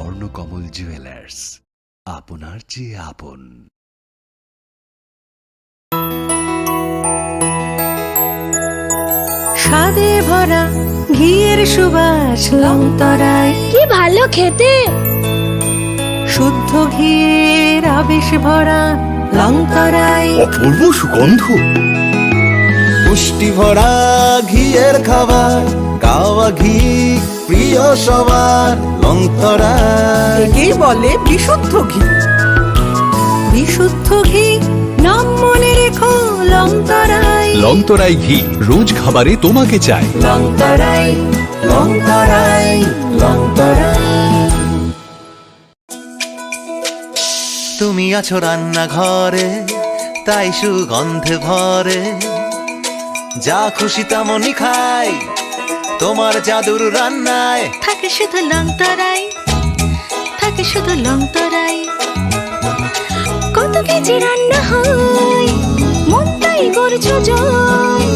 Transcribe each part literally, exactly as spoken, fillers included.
স্বর্ণকমল জুয়েলার্স, আপনার যে আপন। স্বাদে ভরা ঘিয়ের সুবাস লংতরাই। কি ভালো খেতে! শুদ্ধ ঘিয়ের আবেশ ভরা লংতরাই। অপূর্ব সুগন্ধ। পুষ্টি ভরা ঘিয়ের খাবার, গাওয়া ঘি প্রিয় সবার, লংতরাই। একেই বলে বিশুদ্ধ ঘি। বিশুদ্ধ ঘি, নাম মনে রেখো, লংতরাই। লংতরাই ঘি, রোজ খাবারে তোমাকে চাই। লংতরাই, লংতরাই, লংতরাই। তুমি আছো রান্নাঘরে, তাই সুগন্ধে ভরে। যা খুশি তেমনই খাই, তোমার জাদুর রান্নায়। থাকে শুধু লংতরাই, থাকে শুধু লংতরাই। কত কেজি রান্না হয়, মনটাই করছো জয়।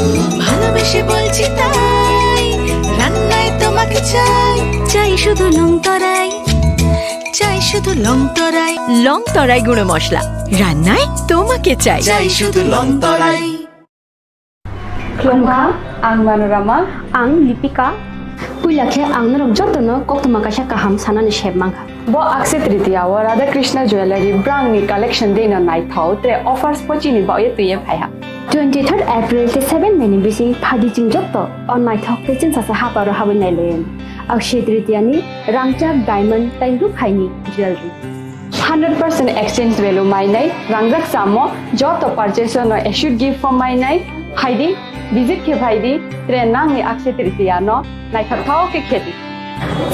ভালোবেসে বলছি তাই, রান্নায় তোমাকে চাই। চাই শুধু লংতরাই, চাই শুধু লংতরাই। লংতরাই গুঁড়ো মশলা, রান্নায় তোমাকে চাই। চাই শুধু লংতরাই। Khulumkha, ang Manorama. Ang Lipika. Puila khe ang norok jotono koktwma kaisa kaham sanani sep mankha. Bo Akshaya Tritiya o Radha Krishna Jewellery brangni collection deino naithok, tre offers pochini baoye twiye phaiha. Twenty-third April tei seven May ni bising phadi chwng joto o naithok tei chwngsacha haparo habwi nailaiyani. Akshaya Tritiya ni rangchak, diamond tei rukhaini jewellery. Hundred percent exchange value mainai, rangjak chamo, joto purchase no assured gift form mainai, phaidi, visit khe phaidi, tre nangni Akshaya Tritiya no naithokthok khe khedi.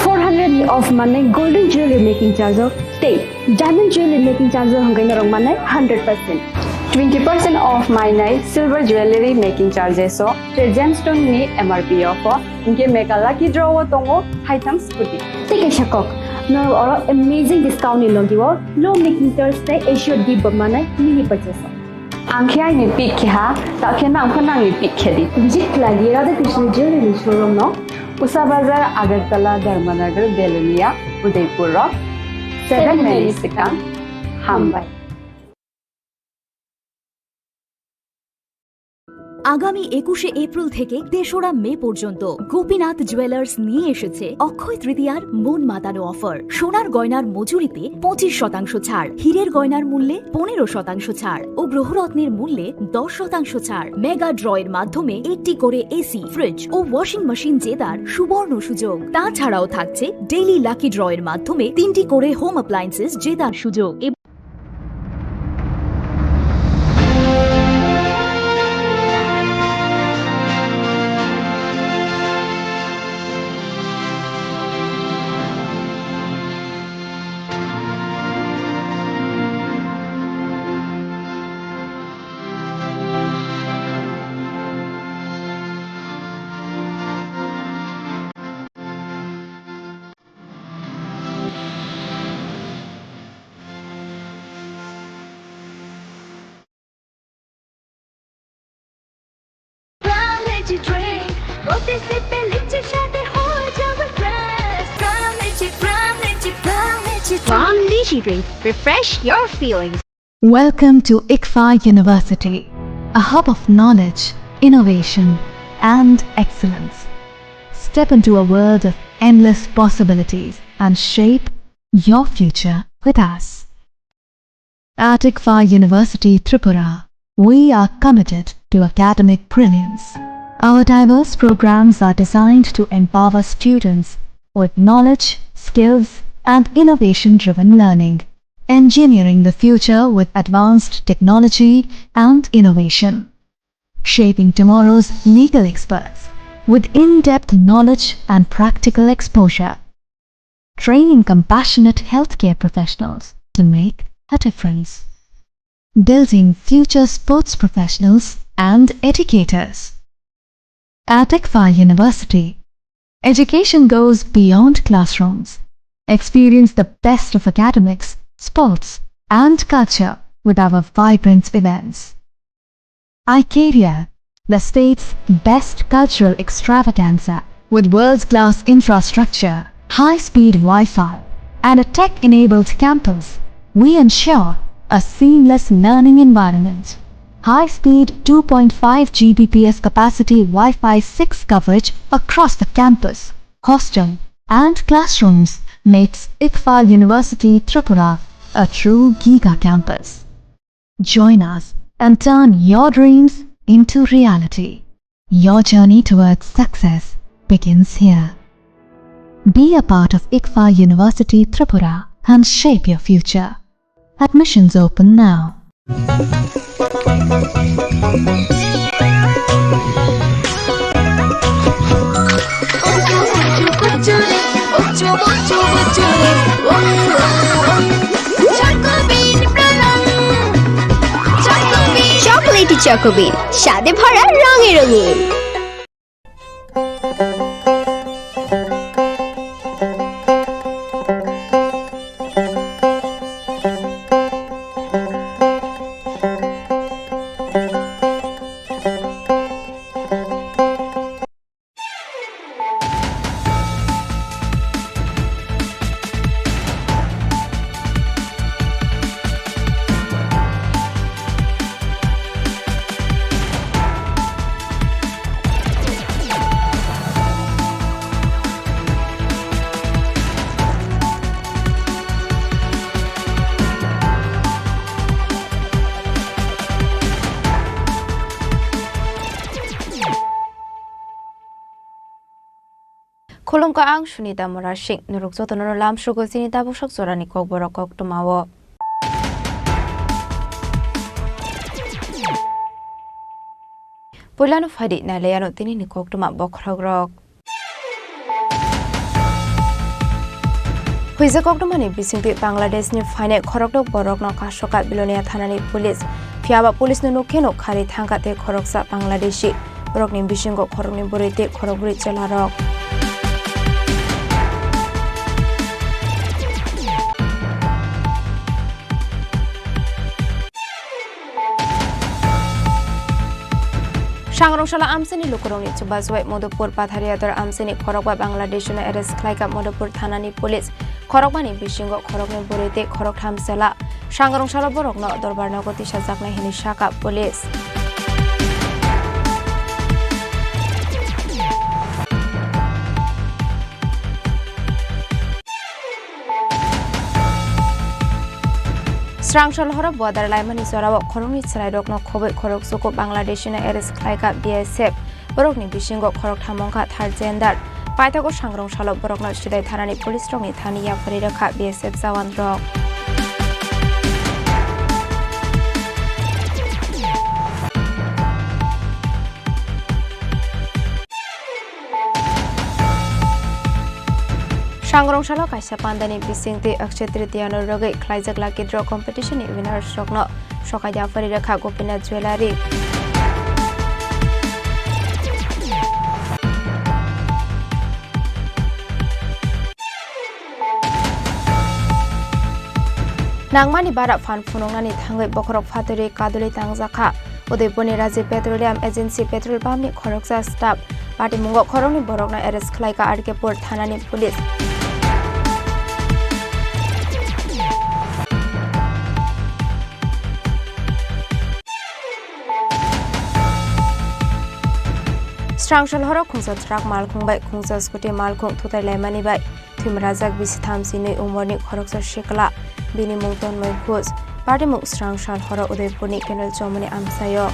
Four hundred ni off manai golden jewelry making charge o tei diamond jewelry making charge o hwnkhai norok manai hundred percent. Twenty percent off mainai silver jewelry making charges o tre gemstone ni M R P o pho. Hinkhe Mega Lucky Draw o tongo haitham scooty. Tei kaisa kok, norok oro amazing discount ni logi o low making charge tei assured gift bo manai mini purchase o. Ang khe aini pick khe ha, ta khe nang pho nangni pick khe di. Visit khlai di Radha Krishna Jewellery showroom no, Usa Bazar, Agartala, Dharmanagar, Belonia, Udaipur o seven May ni swkang. Hambai. আগামী একুশে এপ্রিল থেকে তেসরা মে পর্যন্ত গোপীনাথ জুয়েলার্স নিয়ে এসেছে অক্ষয় তৃতীয়ার মন মাতানো অফার। সোনার গয়নার মজুরিতে পঁচিশ শতাংশ ছাড়, হীরের গয়নার মূল্যে পনেরো শতাংশ ছাড় ও গ্রহরত্নের মূল্যে দশ শতাংশ ছাড়। মেগা ড্র এর মাধ্যমে একটি করে এসি, ফ্রিজ ও ওয়াশিং মেশিন জেতার সুবর্ণ সুযোগ। তাছাড়াও থাকছে ডেইলি লাকি ড্র এর মাধ্যমে তিনটি করে হোম অ্যাপ্লায়েন্সেস জেতার সুযোগ। Energy drink, প্রতি সিপে লিচি স্বাদে হয়ে যাবে fresh। Energy, Energy, Energy, Energy drink, refresh your feelings. Welcome to ICFAI University, a hub of knowledge, innovation, and excellence. Step into a world of endless possibilities and shape your future with us. At ICFAI University Tripura, we are committed to academic brilliance. Our diverse programs are designed to empower students with knowledge, skills, and innovation-driven learning, engineering the future with advanced technology and innovation, shaping tomorrow's legal experts with in-depth knowledge and practical exposure, training compassionate healthcare professionals to make a difference, building future sports professionals and educators. At ICFAI University, education goes beyond classrooms. Experience the best of academics, sports, and culture with our vibrant events. ICARIA, the state's best cultural extravaganza, with world-class infrastructure, high-speed Wi-Fi, and a tech-enabled campus, we ensure a seamless learning environment. High-speed two point five G B P S capacity Wi-Fi six coverage across the campus, hostel, and classrooms makes ICFAL University Tripura a true giga campus. Join us and turn your dreams into reality. Your journey towards success begins here. Be a part of ICFAL University Tripura and shape your future. Admissions open now. Chocolatey Choco Bean, স্বাদে ভরা রঙে রঙিন। Khulumkha, ang Sunita Murasing. Norok jotono lamsugo chini tabuk sak jorani kokborok koktwmao. Puilano phaidi nailaiano tinini koktwma bokhorokrok. Huijak koktwmani bisingtwi Bangladeshni phainai khorokdok borokno kasokha Bilonia thanani police. Phiyaba police no nukhe nuk khari thangkha tei khoroksa Bangladeshi. Borokni bisingo khoroknwi bwrwi tei khorokbrwi chwlarok. Sangrong salo amchaini lukurokni chubachu bai Madhupur Pathariyador amchaini khorokba Bangladeshino arrest khlaikha Madhupur thanani police. Khorokbani bisingo khoroknwi bwrwi tei khoroktham chwla. Sangrong salo borokno dorbar nogo tisajaknai hwnwi sakha police. Srangsalhoro border laimani jorao khoroknwi chwrairokno khobwi khorokchugo Bangladeshino arrest khlaikha B S F. Borokni bisingo khoroktham wngkha third gender. Paithago sangrong salo borokno Sidai thanani police rokni thani yapharwi rwkha B S F jawan rok. Sangrong salo kaisa pandani bisingtwi Akshaya Tritiya no rwgwi khlaijak lucky draw competition ni winners rokno sokai yapharwi rwkha Gopinath Jewellery. Nangmani bara phan phunuknani thangwi bokhorok phatwi kadulwi tangjakha. Udaipurni Rajiv Petroleum Agency petrol pump ni khoroksa staff. Patimungo khoroknwi borokno arrest khlaikha R K Pur thanani police. Srangsalhoro khungsa truck malkhung bai khungsa scooty malkhung thutai laimani bai thwimrajak bisi thamsinwi umorni khoroksa sikla, bini mung Tonmoi Ghosh, patimung Srangsalhoro Udaipurni Kendal Chowmuni amchaio.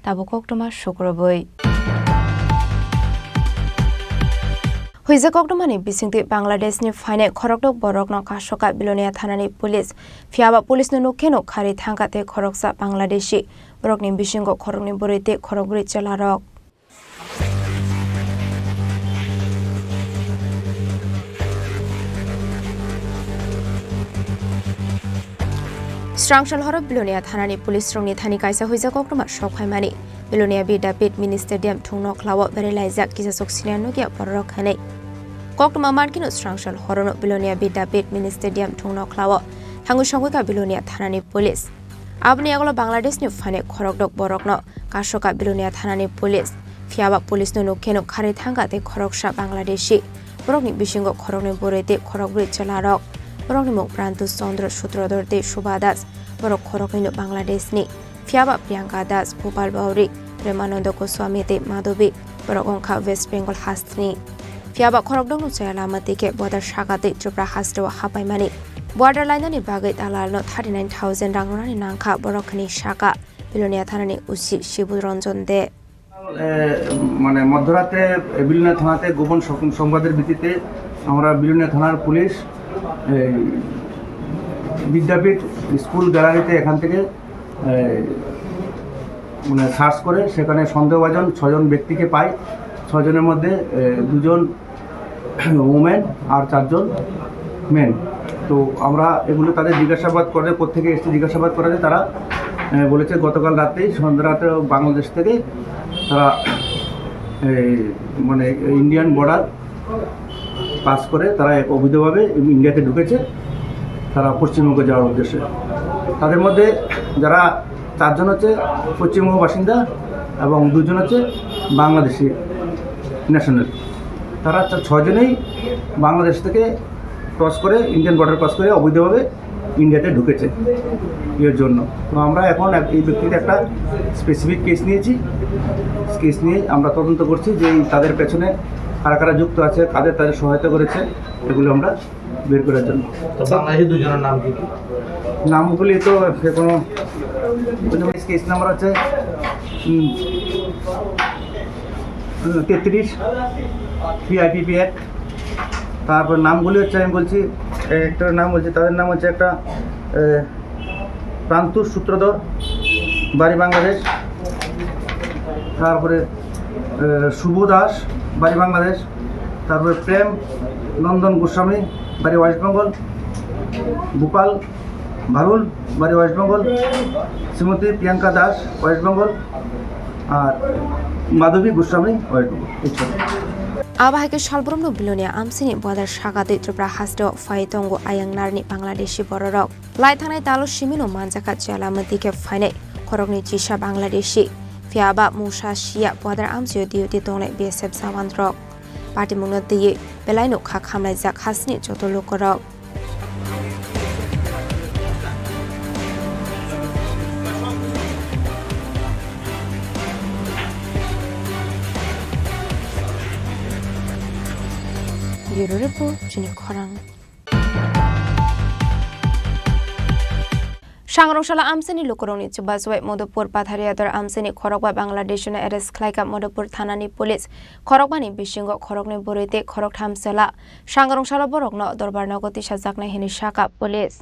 Tabuk koktwma sukrubwi. Huijak koktwmani bisingtwi Bangladeshni phainai khorokdok borokno kasokha Bilonia thanani police. Phiyaba police no nukhe nuk khari thangkha tei khoroksa Bangladeshi. Borokni bisingo khoroknwi bwrwi tei khorokbrwi chwlarok. Srangsalhoro Bilonia thanani police rokni thani kaisa huijak koktwma sok phaimani. Bilonia Bidyapith Mini Stadium thung nokhlao berailaijak kisasok senior nukya bororok hinwi. Koktwma mankhe no Srangsalhorono Bilonia Bidyapith Mini Stadium thung nokhlao thangwi songwikha Bilonia thanani police. Aboni yagulo Bangladeshni phainai khorokdok borokno kasoka Bilonia thanani police. Phiyaba police no nukkhe nuk kharwi thangkha tei khoroksa Bangladeshi. Borokni bisingo khoroknwi bwrwi tei khorokbrwi chwlarok. Borokni mung Prantu Chandra Sutradhar tei Shubha Das. Borok khoroknwino Bangladeshni. Phiyaba Priyanka Das, Gopal Bauri, Premananda Goswami tei Madhavi. Borok wngkha West Bengal hasteni. Phiyaba khorokdokno chaya lama twi khe border saka twi Tripura hasteo hapaimani. Border lainani bagwi dalalno thirty nine thousand rang rwnani nangkha borok hwnwi saka Bilonia thanani O C Shibu Ranjan De. এ, মানে মধ্যরাতে বিলোনিয়া থানাতে গোপন সং-, সংবাদের ভিত্তিতে আমরা বিলোনিয়া থানার পুলিশ এই বিদ্যাপীঠ স্কুল গ্যালারিতে এখান থেকে, এ, মানে সার্চ করে সেখানে সন্দেহভাজন ছজন ব্যক্তিকে পাই। ছজনের মধ্যে, এ, দুজন উমেন আর চারজন মেন। তো আমরা এগুলো তাদের জিজ্ঞাসাবাদ করে, কোত্থেকে এসছে জিজ্ঞাসাবাদ করাতে তারা, এ, বলেছে গতকাল রাতেই সন্ধ্যা রাতে বাংলাদেশ থেকে তারা এই মানে ইন্ডিয়ান বর্ডার পাস করে তারা এক অবৈধভাবে ইন্ডিয়াতে ঢুকেছে, তারা পশ্চিমবঙ্গে যাওয়ার উদ্দেশ্যে। তাদের মধ্যে যারা চারজন হচ্ছে পশ্চিমবঙ্গ বাসিন্দা এবং দুজন হচ্ছে বাংলাদেশি ন্যাশনাল। তারা ছ-, ছয়জনেই বাংলাদেশ থেকে ক্রস করে, ইন্ডিয়ান বর্ডার ক্রস করে অবৈধভাবে ইন্ডিয়াতে ঢুকেছে ইয়ের জন্য। তো আমরা এখন এক-, এই ব্যক্তির একটা স্পেসিফিক কেস নিয়েছি। কেস নিয়ে আমরা তদন্ত করছি যে এই তাদের পেছনে কারা কারা যুক্ত আছে, কাদের তাদের সহায়তা করেছে, এগুলো আমরা বের করার জন্য। তো বাংলাদেশি দুজনের নাম কি কি? নামগুলি তো এখনো, কেস নাম্বার হচ্ছে, উম, তেত্রিশ, ভিআইপিপি এক। তারপর নামগুলি হচ্ছে, আমি বলছি, এ, একটার নাম বলছি, তাদের নাম হচ্ছে একটা, এ, প্রান্তুষ সূত্রধর, বাড়ি বাংলাদেশ। তারপরে, এ, শুভ দাস, বাড়ি বাংলাদেশ। তারপরে প্রেম নন্দন গোস্বামী, বাড়ি ওয়েস্ট বেঙ্গল। গোপাল ভারুল, বাড়ি ওয়েস্ট বেঙ্গল। শ্রীমতী প্রিয়াঙ্কা দাস, ওয়েস্ট বেঙ্গল। আর মাধবী গোস্বামী, ওয়েস্ট বেঙ্গল। এই ছয়। Abo hai khe salbrumno Bilonia amchaini border saka twi Tripura hasteo phai tongo ayang narni Bangladeshi bororok. Lai thangnai talo simino manjakha chela mwtwi khe phainai khoroknwi chisa Bangladeshi. Phiya ba mungsa siya border amchaio duty tongnai B S F jawanrok. Patimungno twiwi belaino kha khamlaijak hasteni joto lukurok. Bureau Report, Chini Khorang. Sangrongsala amchaini lukurokni chubachu bai Madhupur Pathariyador amchaini khorokba Bangladeshno arrest khlaikha Madhupur thanani police. Khorokbani bisingo khoroknwi bwrwi tei khoroktham chwla. Sangrongsalo borokno dorbar nogo tisajaknai hwnwi sakha police.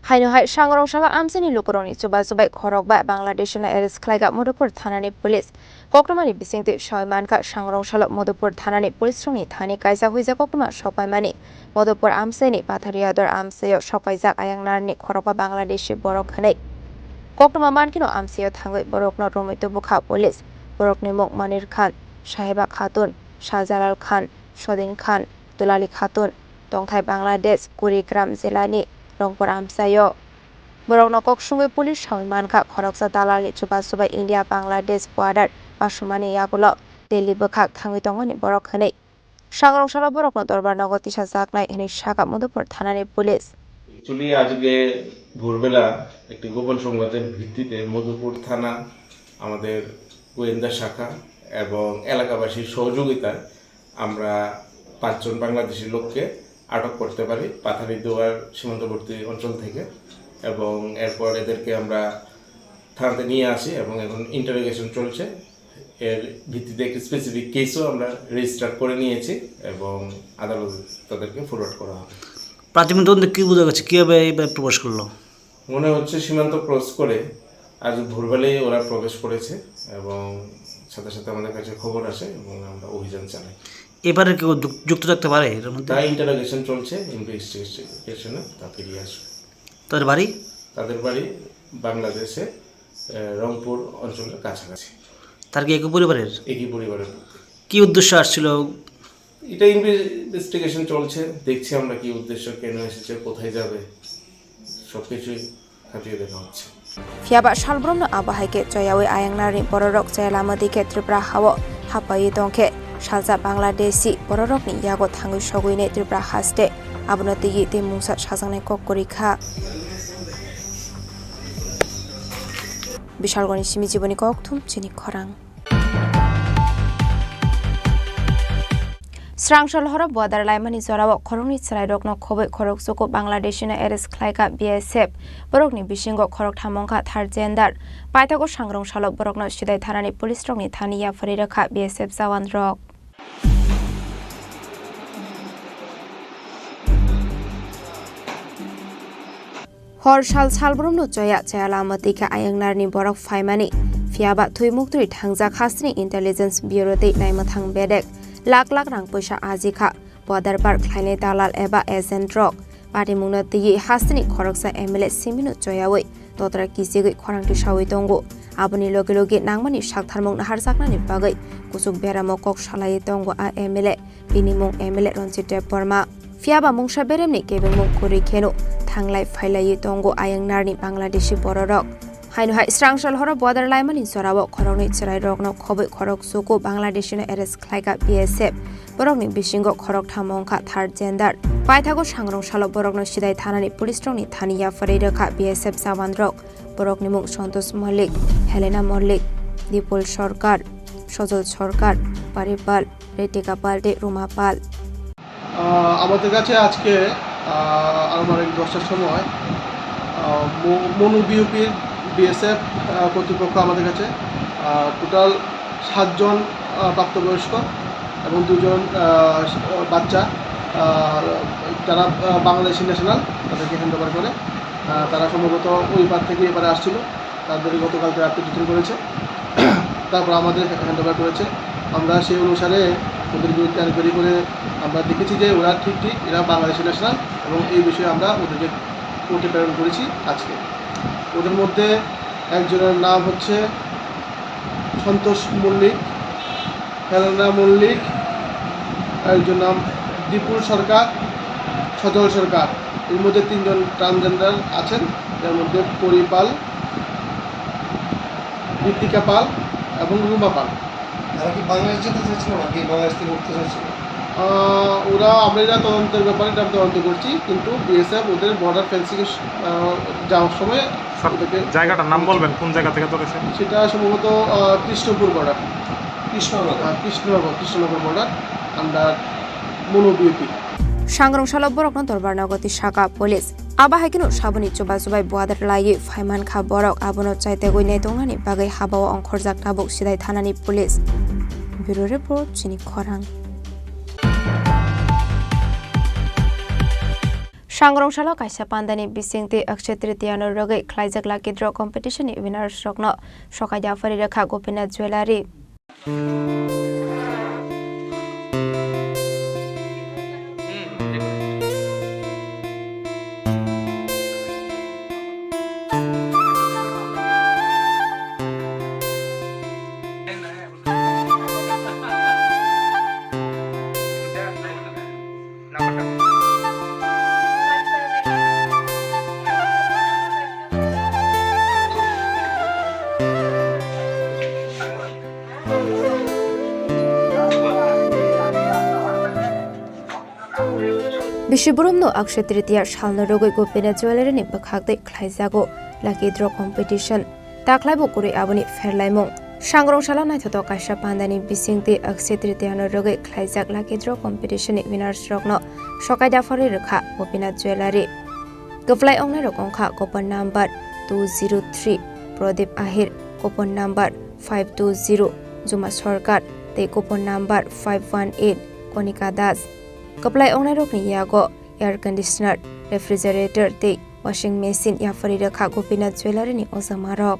Haino hai Sangrongsalo amchaini lukurokni chubachu bai khorokba Bangladeshno arrest khlaikha Madhupur thanani police. Koktwmani bisingtwi soi mankha, Sangrongsalo Madhupur thanani police rokni thani kaisa huijak koktwma sokpaimani. Madhupur amchaini Pathariyador amchaio sokpaijak ayang narni khorokba Bangladeshi borok hwnwi. Koktwma mankheno amchaio thangwi borokno romwi tubukha police. Borokni mung Manir Khan, Sahiba Khatun, Shahjalal Khan, Sodin Khan, Dulali Khatun, tongthai Bangladesh, Kurigram jilani Rongpur amchaio. Borokno kok sungwi police sawi mankha, khoroksa dalalni chubachu bai India Bangladesh border pasumani yagulo Delhi bwkhak thangwi tongmani borok hwnwi. Sangrongsalo borokno dorbar nogo tisajaknai hwnwi sakha Madhupur thanani police. Actually আজকে ভোরবেলা একটি গোপন সংবাদের ভিত্তিতে মধুপুর থানা, আমাদের গোয়েন্দা শাখা এবং এলাকাবাসীর সহযোগিতায় আমরা পাঁচজন বাংলাদেশি লোককে আটক করতে পারি পাথারি দুয়ার সীমান্তবর্তী অঞ্চল থেকে, এবং এরপর এদেরকে আমরা থানাতে নিয়ে আসি এবং এখন ইন্টারোগেশন চলছে। এর ভিত্তিতে একটি স্পেসিফিক কেসও আমরা রেজিস্টার করে নিয়েছি এবং আদালতে তাদেরকে ফরওয়ার্ড করা হবে। প্রাথমিক তদন্তে কি বোঝা গেছে, কিভাবে এইভাবে প্রবেশ করলো? মনে হচ্ছে সীমান্ত ক্রস করে আজ ভোরবেলায় ওরা প্রবেশ করেছে এবং সাথে সাথে আমাদের কাছে খবর আসে এবং আমরা অভিযান চালাই। এবারে কেউ যুক-, যুক্ত থাকতে পারে এর মধ্যে? তাই ইন্টারোগেশন চলছে, ইনভেস্টিগেশনে তা ফিরিয়ে আসবে। তার বাড়ি? তাদের বাড়ি বাংলাদেশে, আহ, রংপুর অঞ্চলের কাছাকাছি। তার কি একই পরিবারের? একই পরিবারের। কি উদ্দেশ্যে আসছিল? এটা ইনভেস্টিগেশন চলছে, দেখছি আমরা কি উদ্দেশ্য, কেন এসেছে, কোথায় যাবে, সব কিছুই খতিয়ে দেখা হচ্ছে। Phiyaba salbrumno abo hai khe choyawi Ayangnarni bororok chaya lama di khe Tripura hao hapaiwi tong khe, salsa Bangladeshi bororokni yago thangwi sogwinai Tripura haste abono twiwi tei mungsa sajaknai kok kwrwi kha. Bishalgoni simi jiboni kokthum chini khorang. Srangsa lohoro border laimani jorao khoroknwi chwrairokno khobwi khorokchuku Bangladeshino arrest khlaikha B S F. Borokni bisingo khoroktham wngkha third gender. Paithago sangrong salo borokno Sidai thanani police rokni thani yapharwi rwkha B S F jawan rok. Hor sal salbrumno choya chaya lama twi khe Ayangnarni borok phaimani. Phiyaba thwi muktwi thangjak hasteni intelligence bureau tei naimwthang bedek lakh lakh rang poisa aji kha. Border par khlainai dalal eba agent rok patimungno twiwi hasteni khoroksa M L A simino choyawi totra kichigwi khorang tisawi tongo. Aboni loge loge nangmani saktharmung naharjaknani bagwi kuchuk beramo kok salaiwi tongo a M L A. Bini mung M L A Ranjit Debbarma. Phiyaba mungsa beremni kebengmung kwrwi kheno thanglai phailaiwi tongo Ayangnarni Bangladeshi bororok. Haino hai srangsa lohoro border laimani jorao khoroknwi chwrairokno khobwi khorokchuku Bangladeshino arrest khlaikha B S F. Borokni bisingo khoroktham wngkha third gender. Paithago sangrong salo borokno Sidai thanani police rokni thani yapharwi rwkha B S F jawan rok. Borokni mung Santosh Malik, Helena Malik, Dipul Sarkar, Sojol Sarkar, Paripal, Ritika Pal tei Ruma Pal. আহ, আমাদের কাছে আজকে, আহ, আনুমানিক দশটার সময়, আহ, ম-, মনু বিওপির বিএসএফ, আহ, কর্তৃপক্ষ আমাদের কাছে, আহ, টোটাল সাতজন, আহ, প্রাপ্তবয়স্ক এবং দুজন, আহ, বাচ্চা, আহ, যারা, আহ, বাংলাদেশি ন্যাশনাল, তাদেরকে হ্যান্ড ওভার করে। আহ, তারা সম্ভবত ওই পার থেকে এপারে আসছিল। তাদের গতকালকে রাত্রে ডিটেন করেছে, তারপর আমাদের হ্যান্ড ওভার করেছে। আমরা সেই অনুসারে ওদের বিরুদ্ধে এনকোয়ারি করে আমরা দেখেছি যে ওরা ঠিক ঠিক এরা বাংলাদেশি ন্যাশনাল এবং এই বিষয়ে আমরা ওদেরকে কোর্টে প্রেরণ করেছি আজকে। ওদের মধ্যে একজনের নাম হচ্ছে সন্তোষ মল্লিক, হেলেনা মল্লিক, একজন নাম বিপুল সরকার, সজল সরকার। এর মধ্যে তিনজন ট্রান্সজেন্ডার আছেন, যার মধ্যে পরিপাল, ঋতিকা পাল এবং রুমা পাল। তারা কি বাংলাদেশ যেতে চাইছিল নাকি বাংলাদেশ থেকে উঠতে চাইছিল? আহ, ওরা, আমরা এটা তদন্তের ব্যাপারে এটা তদন্ত করছি, কিন্তু বিএসএফ ওদের বর্ডার ফেন্সিং এ, আহ, যাওয়ার সময় স্যার, ওদেরকে জায়গাটার নাম বলবেন, কোন জায়গা থেকে ধরেছে? সেটা সম্ভবত, আহ, কৃষ্ণপুর বর্ডার। কৃষ্ণনগর। আহ, কৃষ্ণনগর, কৃষ্ণনগর বর্ডার, আন্ডার মনো BOP. Sangrong salo borokno dorbar nago twi saka police. Abo hai kheno saboni chuba chubai border laiwi phai mankha borok, abono chaitegwi naitongnani bagwi habao ongkhorjak tabuk Sidai thanani police. Bureau report, chini khorang. Sangrong salo kaisa pandani bisingtwi Akshaya Tritiya no rwgwi khlaijak lucky draw competition ni winners rokno sokai yapharwi rwkha Gopinath Jewellery. Bisi borokno Akshaya Tritiya salno rwgwi Gopinath Jewellery ni bwkhak twi khlaijago lucky draw competition. Takhlaibo kwrwi aboni pherlaimung. Sangrong salo naithotok kaisa pandani bisingtwi Akshaya Tritiya no rwgwi khlaijak lucky draw competition ni winners rokno sokai yapharwi rwkha Gopinath Jewellery. Kwplai ongnairok wngkha coupon number two zero three Pradip Ahir, coupon number five two zero Juma Sarkar tei coupon number five one eight Konika Das. Kwplai ongnairokni yago air conditioner, refrigerator tei washing machine yapharwi rwkha Gopinath Jewellery ni ojamarok.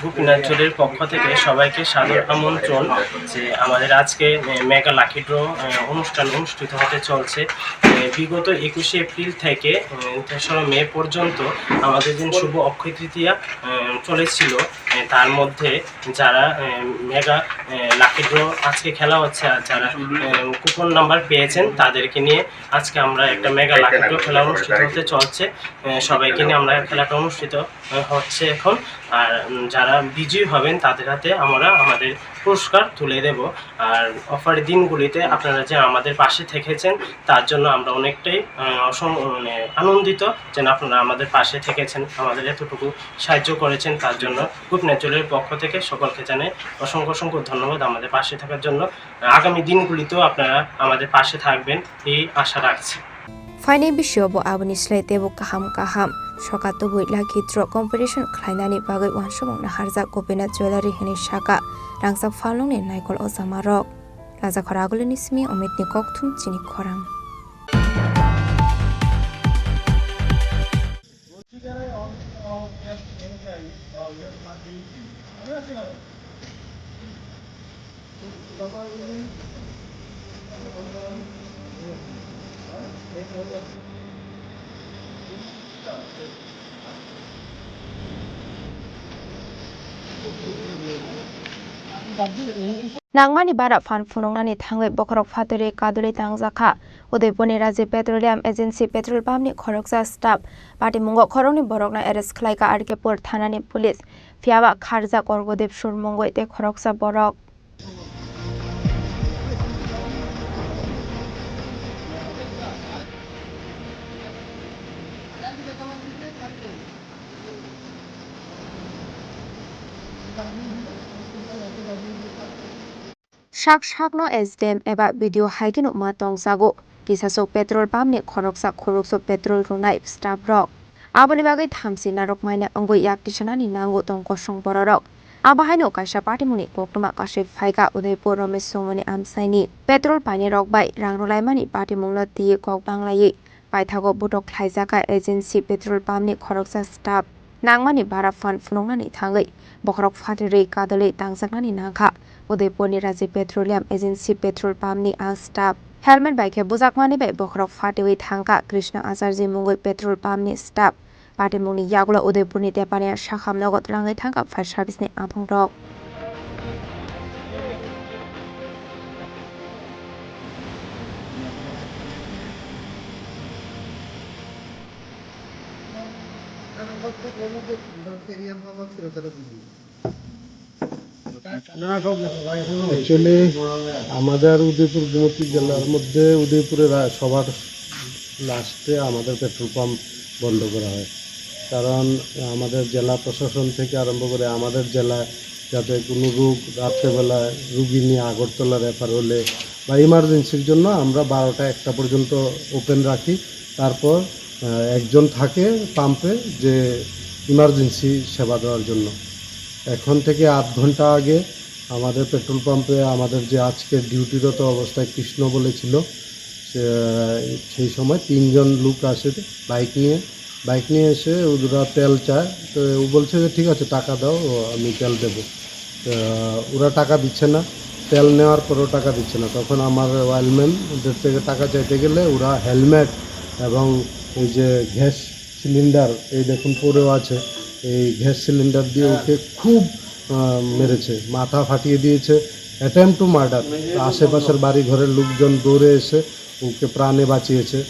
Gopinath জুয়েলারির পক্ষ থেকে সবাইকে সাদর আমন্ত্রণ যে আমাদের আজকে, এ, mega lucky draw, এ, অনুষ্ঠান অনুষ্ঠিত হতে চলছে। এ, বিগত একুশে এপ্রিল থেকে, এ, তেসরা মে পর্যন্ত আমাদের দিন শুভ অক্ষয় তৃতীয়া, এ, চলেছিল। এ, তার মধ্যে যারা, এ, মেগা, এ, লাকি ড্র আজকে খেলা হচ্ছে, আর যারা, এ, কুপন নাম্বার পেয়েছেন তাদেরকে নিয়ে আজকে আমরা একটা মেগা লাকি ড্র খেলা অনুষ্ঠিত হতে চলছে। এ, সবাইকে নিয়ে আমরা খেলাটা অনুষ্ঠিত, এ, হচ্ছে এখন। আর, উম, যারা বিজয়ী হবেন তাদের হাতে আমরা আমাদের পুরস্কার তুলে দেব। আর অফার দিনগুলিতে আপনারা যে আমাদের পাশে থেকেছেন তার জন্য আমরা অনেকটাই, আহ, অসম-, মানে আনন্দিত যে আপনারা আমাদের পাশে থেকেছেন, আমাদের এতটুকু সাহায্য করেছেন তার জন্য। গোপীনাথ জুয়েলারির পক্ষ থেকে সকলকে জানাই অসংখ্য অসংখ্য ধন্যবাদ আমাদের পাশে থাকার জন্য। আগামী দিনগুলিতেও আপনারা আমাদের পাশে থাকবেন এই আশা রাখছি। Phainai bisio bo aboni slai teibo kaham kaham soka tubui lucky draw competition khlainani bagwi uansukmung naharjak Gopinath Jewellery hinwi saka rangchak phalnokni naikol o jamarok. Rajakhor Agulini simi Omitni kokthum chini khorang. Nangmani bara phan phunuknani thangwi bokhorok phatwi kadulwi tangjakha. Udaipurni Rajiv Petroleum Agency petrol pumpni khoroksa staff patimungo khoroknwi borokno arrest khlaikha R K Pur thanani police. Phiyaba kharjak Orgodep Sur mungwi tei khoroksa borok. Sak sakno S D M eba B D O hai kheno ma tongjago. Kisasok petrol pumpni khoroksa khoroksa petrol rwnai staff rok. Aboni bagwi thamchi narwk maina wngwi yak tisanani nango tong kosong bororok. Abo haino kaisa patimungni koktwma kasui phaikha Udaipur Romesh Songmoni amchaini. Petrol painirok bai rang rwlaimani patimungno twiwi kok banglaiwi paithago botok khlaijakha agency petrol pumpni khoroksa staff. Nangmani bara phan phunuknani thangwi bokhorok phatirwi kadulwi tangjaknani nangkha Udaipurni Rajiv Petroleum Agency petrol pumpni ang staff. Helmet bai khe bujakmani bai bokhorok phatiwi thangkha Krishna Acharji mungwi petrol pumpni staff. Patimungni yagulo Udaipurni Tepania sakham nogo twlangwi thangkha fire serviceni aphungrok. Actually, আমাদের উদয়পুর গোমতী জেলার মধ্যে উদয়পুরে রা-, সবার লাস্টে আমাদের petrol pump বন্ধ করা হয়। কারণ আমাদের জেলা প্রশাসন থেকে আরম্ভ করে আমাদের জেলায় যাতে কোনো রোগ রাত্রেবেলা রুগী নিয়ে আগরতলা রেফার হলে বা ইমার্জেন্সির জন্য আমরা বারোটা একটা পর্যন্ত ওপেন রাখি। তারপর, আহ, একজন থাকে পাম্পে যে ইমার্জেন্সি সেবা দেওয়ার জন্য। এখন থেকে আধ ঘন্টা আগে আমাদের পেট্রোল পাম্পে আমাদের যে আজকে ডিউটিরত অবস্থায় কৃষ্ণ বলেছিল, সে, সেই সময় তিনজন লোক আসে বাইক নিয়ে, বাইক নিয়ে এসে ওরা তেল চায়। তো ও বলছে যে, "ঠিক আছে, টাকা দাও, আমি তেল দেবো।" তো ওরা টাকা দিচ্ছে না, তেল নেওয়ার পরও টাকা দিচ্ছে না। তখন আমার ওয়্যারম্যান ওদের থেকে টাকা চাইতে গেলে ওরা হেলমেট এবং এই যে গ্যাস সিলিন্ডার, এই দেখুন পড়েও আছে, এই গ্যাস সিলিন্ডার দিয়ে ওকে খুব, আহ, মেরেছে, মাথা ফাটিয়ে দিয়েছে, অ্যাটেম্প টু মার্ডার। আশেপাশের বাড়ি ঘরের লোকজন দৌড়ে এসে ওকে প্রাণে বাঁচিয়েছে।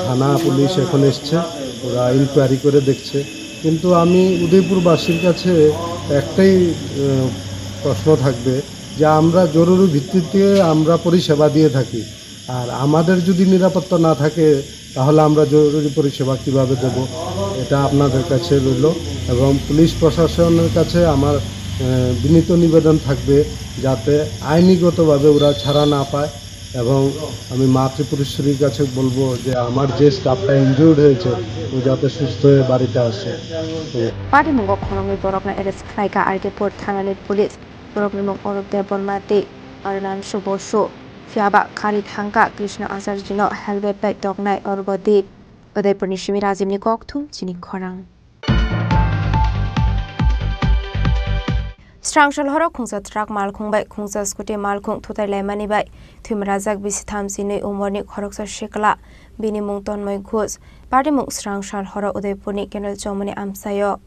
থানা পুলিশ এখন এসছে, ওরা ইনকোয়ারি করে দেখছে। কিন্তু আমি উদয়পুরবাসীর কাছে একটাই, আহ, প্রশ্ন থাকবে যে আমরা জরুরি ভিত্তিতে আমরা পরিষেবা দিয়ে থাকি, আর আমাদের যদি নিরাপত্তা না থাকে তাহলে আমরা জরুরি পরিষেবা কিভাবে দেব? এটা আপনাদের কাছে রইল এবং পুলিশ প্রশাসনের কাছে আমার, আহ, বিনীত নিবেদন থাকবে যাতে আইনিগতভাবে ওরা ছাড়া না পায়। এবং আমি মা ত্রিপুরেশ্বরীর কাছে বলবো যে আমার যে স্টাফটা ইনজুর্ড হয়েছে, ও যাতে সুস্থ হয়ে বাড়িতে আসে। Patimungo khoroknwi borokno arrest khlaikha R K Pur thanani police. Borokni mung Arup Debbarma tei Arunam Subosu. Phiyaba kari thangkha Krishna Acharjino helmet bai toknai Orgodip. Udaipurni simi Rajibni kokthum chini khorang. Srangchal horo khungsa truck malkhung bai khungsa scooty malkhung thutai laimani bai thwimrajak bisi thamchi nwi umorni khoroksa sikla, bini mung Tonmoi Ghosh, patimung Srangchal horo Udaipurni Kendal Chowmuni amchaio.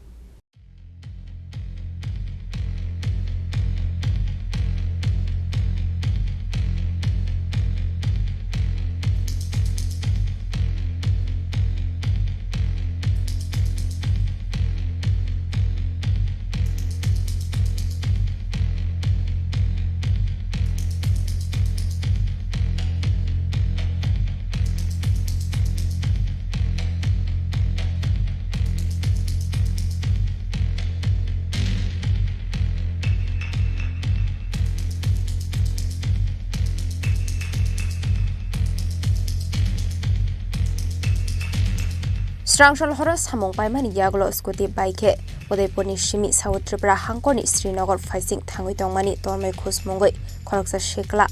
Srangchal horo samung paimani yagulo scooty bai khe Udaipurni simi South Tripura hangkorni Srinagar phaising thangwi tongmani Tonmoi Ghosh mungwi khoroksa sikla.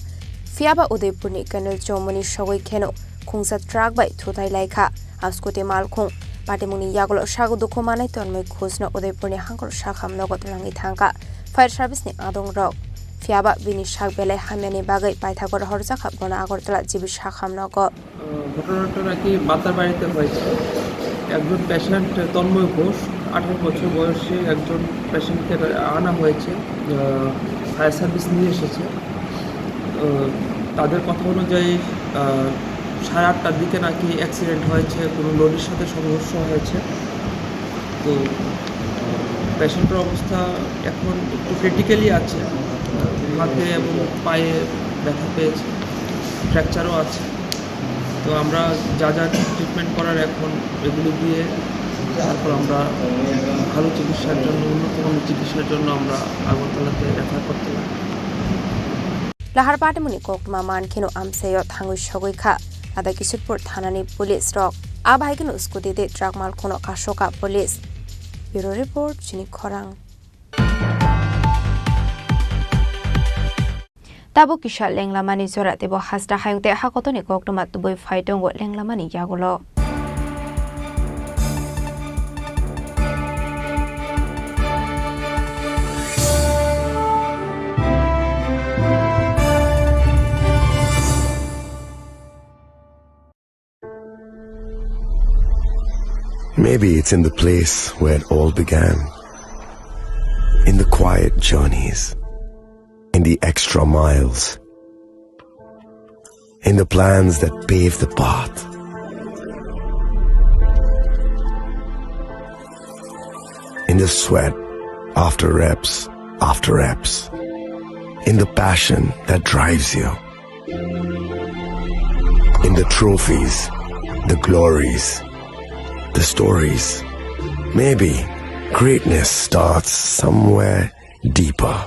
Phiyaba Udaipurni Kendal Chowmuni sogwi kheno khungsa truck bai thutai lai kha. A scooty malkhung patimungni yagulo sago dukhu manai Tonmoi Ghoshno Udaipurni hangkor sakham nogo twlangwi thangkha fire service ni adongrok. Phiyaba bini sak belai hamyani bagwi paithago rohorjakha bono Agartala G B sakham nogo. আহ, ঘটনাটা নাকি বাতার বাড়িতে হয়েছে। একজন পেশেন্ট তন্ময় ঘোষ, আঠারো বছর বয়সী একজন পেশেন্টকে আনা হয়েছে, আহ, ফায়ার সার্ভিস নিয়ে এসেছে। আহ, তাদের কথা অনুযায়ী, আহ, সাড়ে আটটার দিকে নাকি অ্যাক্সিডেন্ট হয়েছে, কোনো লরির সাথে সংঘর্ষ হয়েছে। তো পেশেন্টের অবস্থা এখন একটু ক্রিটিক্যালি আছে, হাতে এবং পায়ে ব্যথা পেয়েছে, ফ্র্যাকচারও আছে। তো আমরা যা যা ট্রিটমেন্ট করার এখন এগুলো দিয়ে তারপর আমরা ভালো চিকিৎসার জন্য, উন্নত মানের চিকিৎসার জন্য আমরা আগরতলাতে রেফার করতে পারি। Lahar patimungni koktwma mankheno amchaio thangwi sogwi kha Ada Kishorpur thanani police rok. A bai kheno scooty tei truck malkhungno kasokha police. Bureau report, Chini Khorang. Tabuk kisa lenglamani jora teibo hasta hayung tei hakotorni koktwma tubui phai tongo lenglamani yagulo. Maybe it's in the place where it all began. In the quiet journeys, in the extra miles, in the plans that pave the path, in the sweat after reps after reps, in the passion that drives you. In the trophies, the glories, the stories. Maybe greatness starts somewhere deeper.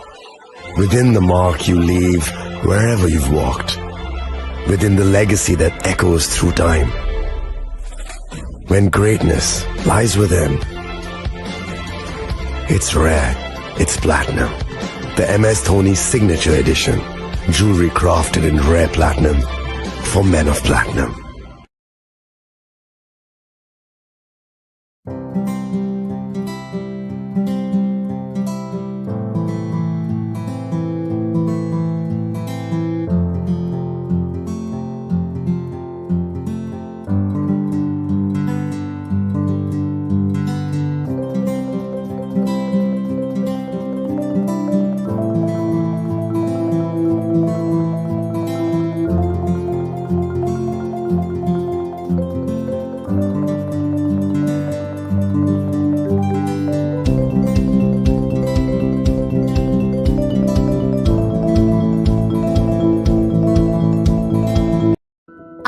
Within the mark you leave wherever you've walked. Within the legacy that echoes through time. When greatness lies within, it's rare, it's platinum. The M S Dhoni Signature Edition. Jewelry crafted in rare platinum for men of platinum.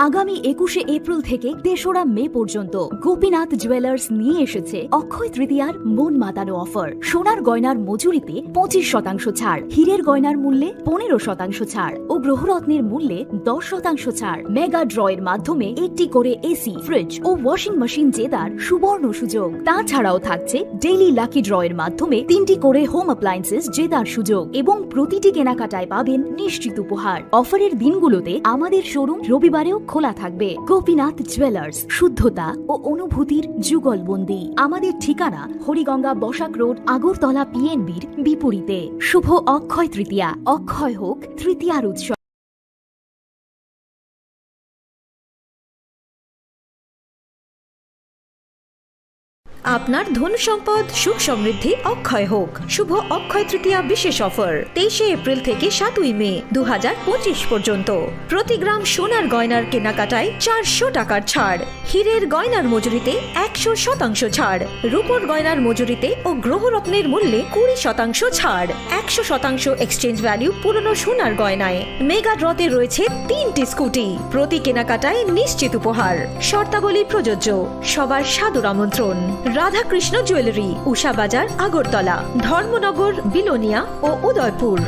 আগামী একুশে এপ্রিল থেকে তেসরা মে পর্যন্ত গোপীনাথ জুয়েলার্স নিয়ে এসেছে অক্ষয় তৃতীয়ার মন মাতানো অফার। সোনার গয়নার মজুরিতে পঁচিশ শতাংশ ছাড়, হীরের গয়নার মূল্যে পনেরো শতাংশ ছাড় ও গ্রহরত্নের মূল্যে দশ শতাংশ ছাড়। মেগা ড্রয়ের মাধ্যমে একটি করে এসি, ফ্রিজ ও ওয়াশিং মেশিন জেতার সুবর্ণ সুযোগ। তাছাড়াও থাকছে ডেইলি লাকি ড্রয়ের মাধ্যমে তিনটি করে হোম অ্যাপ্লায়েন্সেস জেতার সুযোগ এবং প্রতিটি কেনাকাটায় পাবেন নিশ্চিত উপহার। অফারের দিনগুলোতে আমাদের শোরুম রবিবারেও খোলা থাকবে। গোপীনাথ জুয়েলার্স, শুদ্ধতা ও অনুভূতির যুগলবন্দি। আমাদের ঠিকানা হরিগঙ্গা বসাক রোড, আগরতলা পিএনবির বিপরীতে। শুভ অক্ষয় তৃতীয়া, অক্ষয় হোক তৃতীয়ার উৎসব। আপনার ধন সম্পদ সুখ সমৃদ্ধি অক্ষয় হোক। শুভ অক্ষয় তৃতীয়া বিশেষ অফার, তেইশে এপ্রিল থেকে সাতই মে দু হাজার পঁচিশ পর্যন্ত। প্রতি গ্রাম সোনার গয়নার কেনাকাটায় চারশো টাকার ছাড়, হীরের গয়নার মজুরিতে একশো শতাংশ ছাড়, রূপোর গয়নার মজুরিতে ও গ্রহরত্নের মূল্যে কুড়ি শতাংশ ছাড়, একশো শতাংশ এক্সচেঞ্জ ভ্যালু পুরনো সোনার গয়নায়। মেগা ড্রতে রয়েছে তিনটি স্কুটি, প্রতি কেনাকাটায় নিশ্চিত উপহার। শর্তাবলী প্রযোজ্য। সবার সাদর আমন্ত্রণ। রাধাকৃষ্ণ জুয়েলারি, উষা বাজার, আগরতলা, ধর্মনগর, বিলোনিয়া ও Udaipur.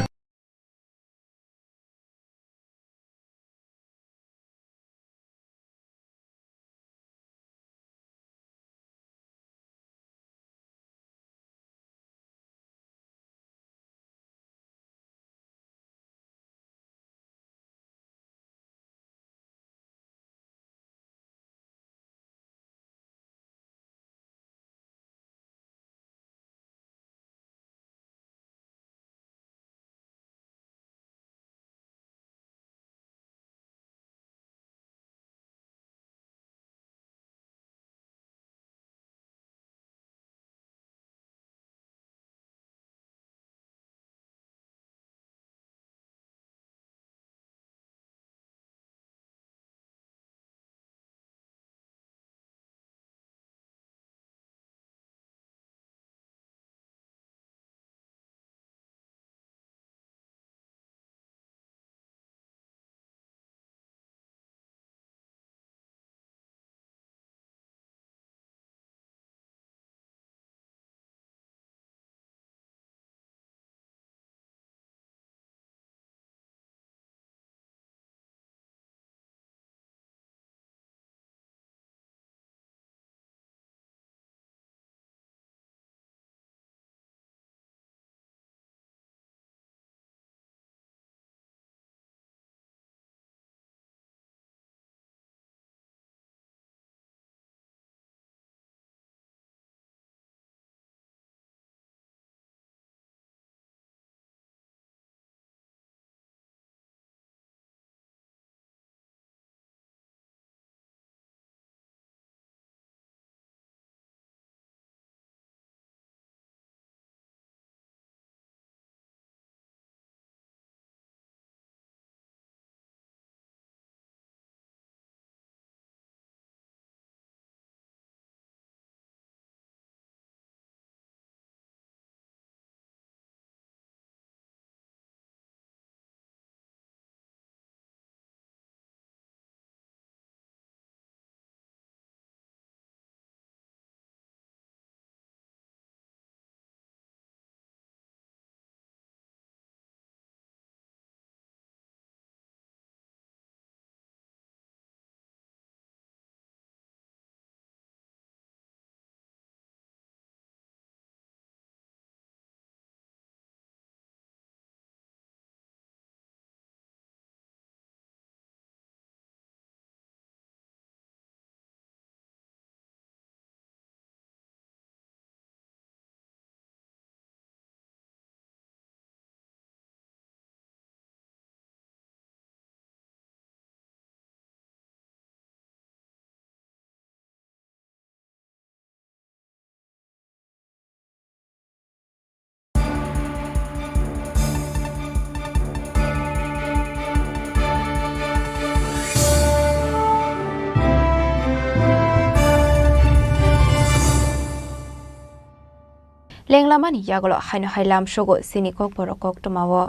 Lenglamani yagulo haino hai lamsogo chini kokborok koktwmao.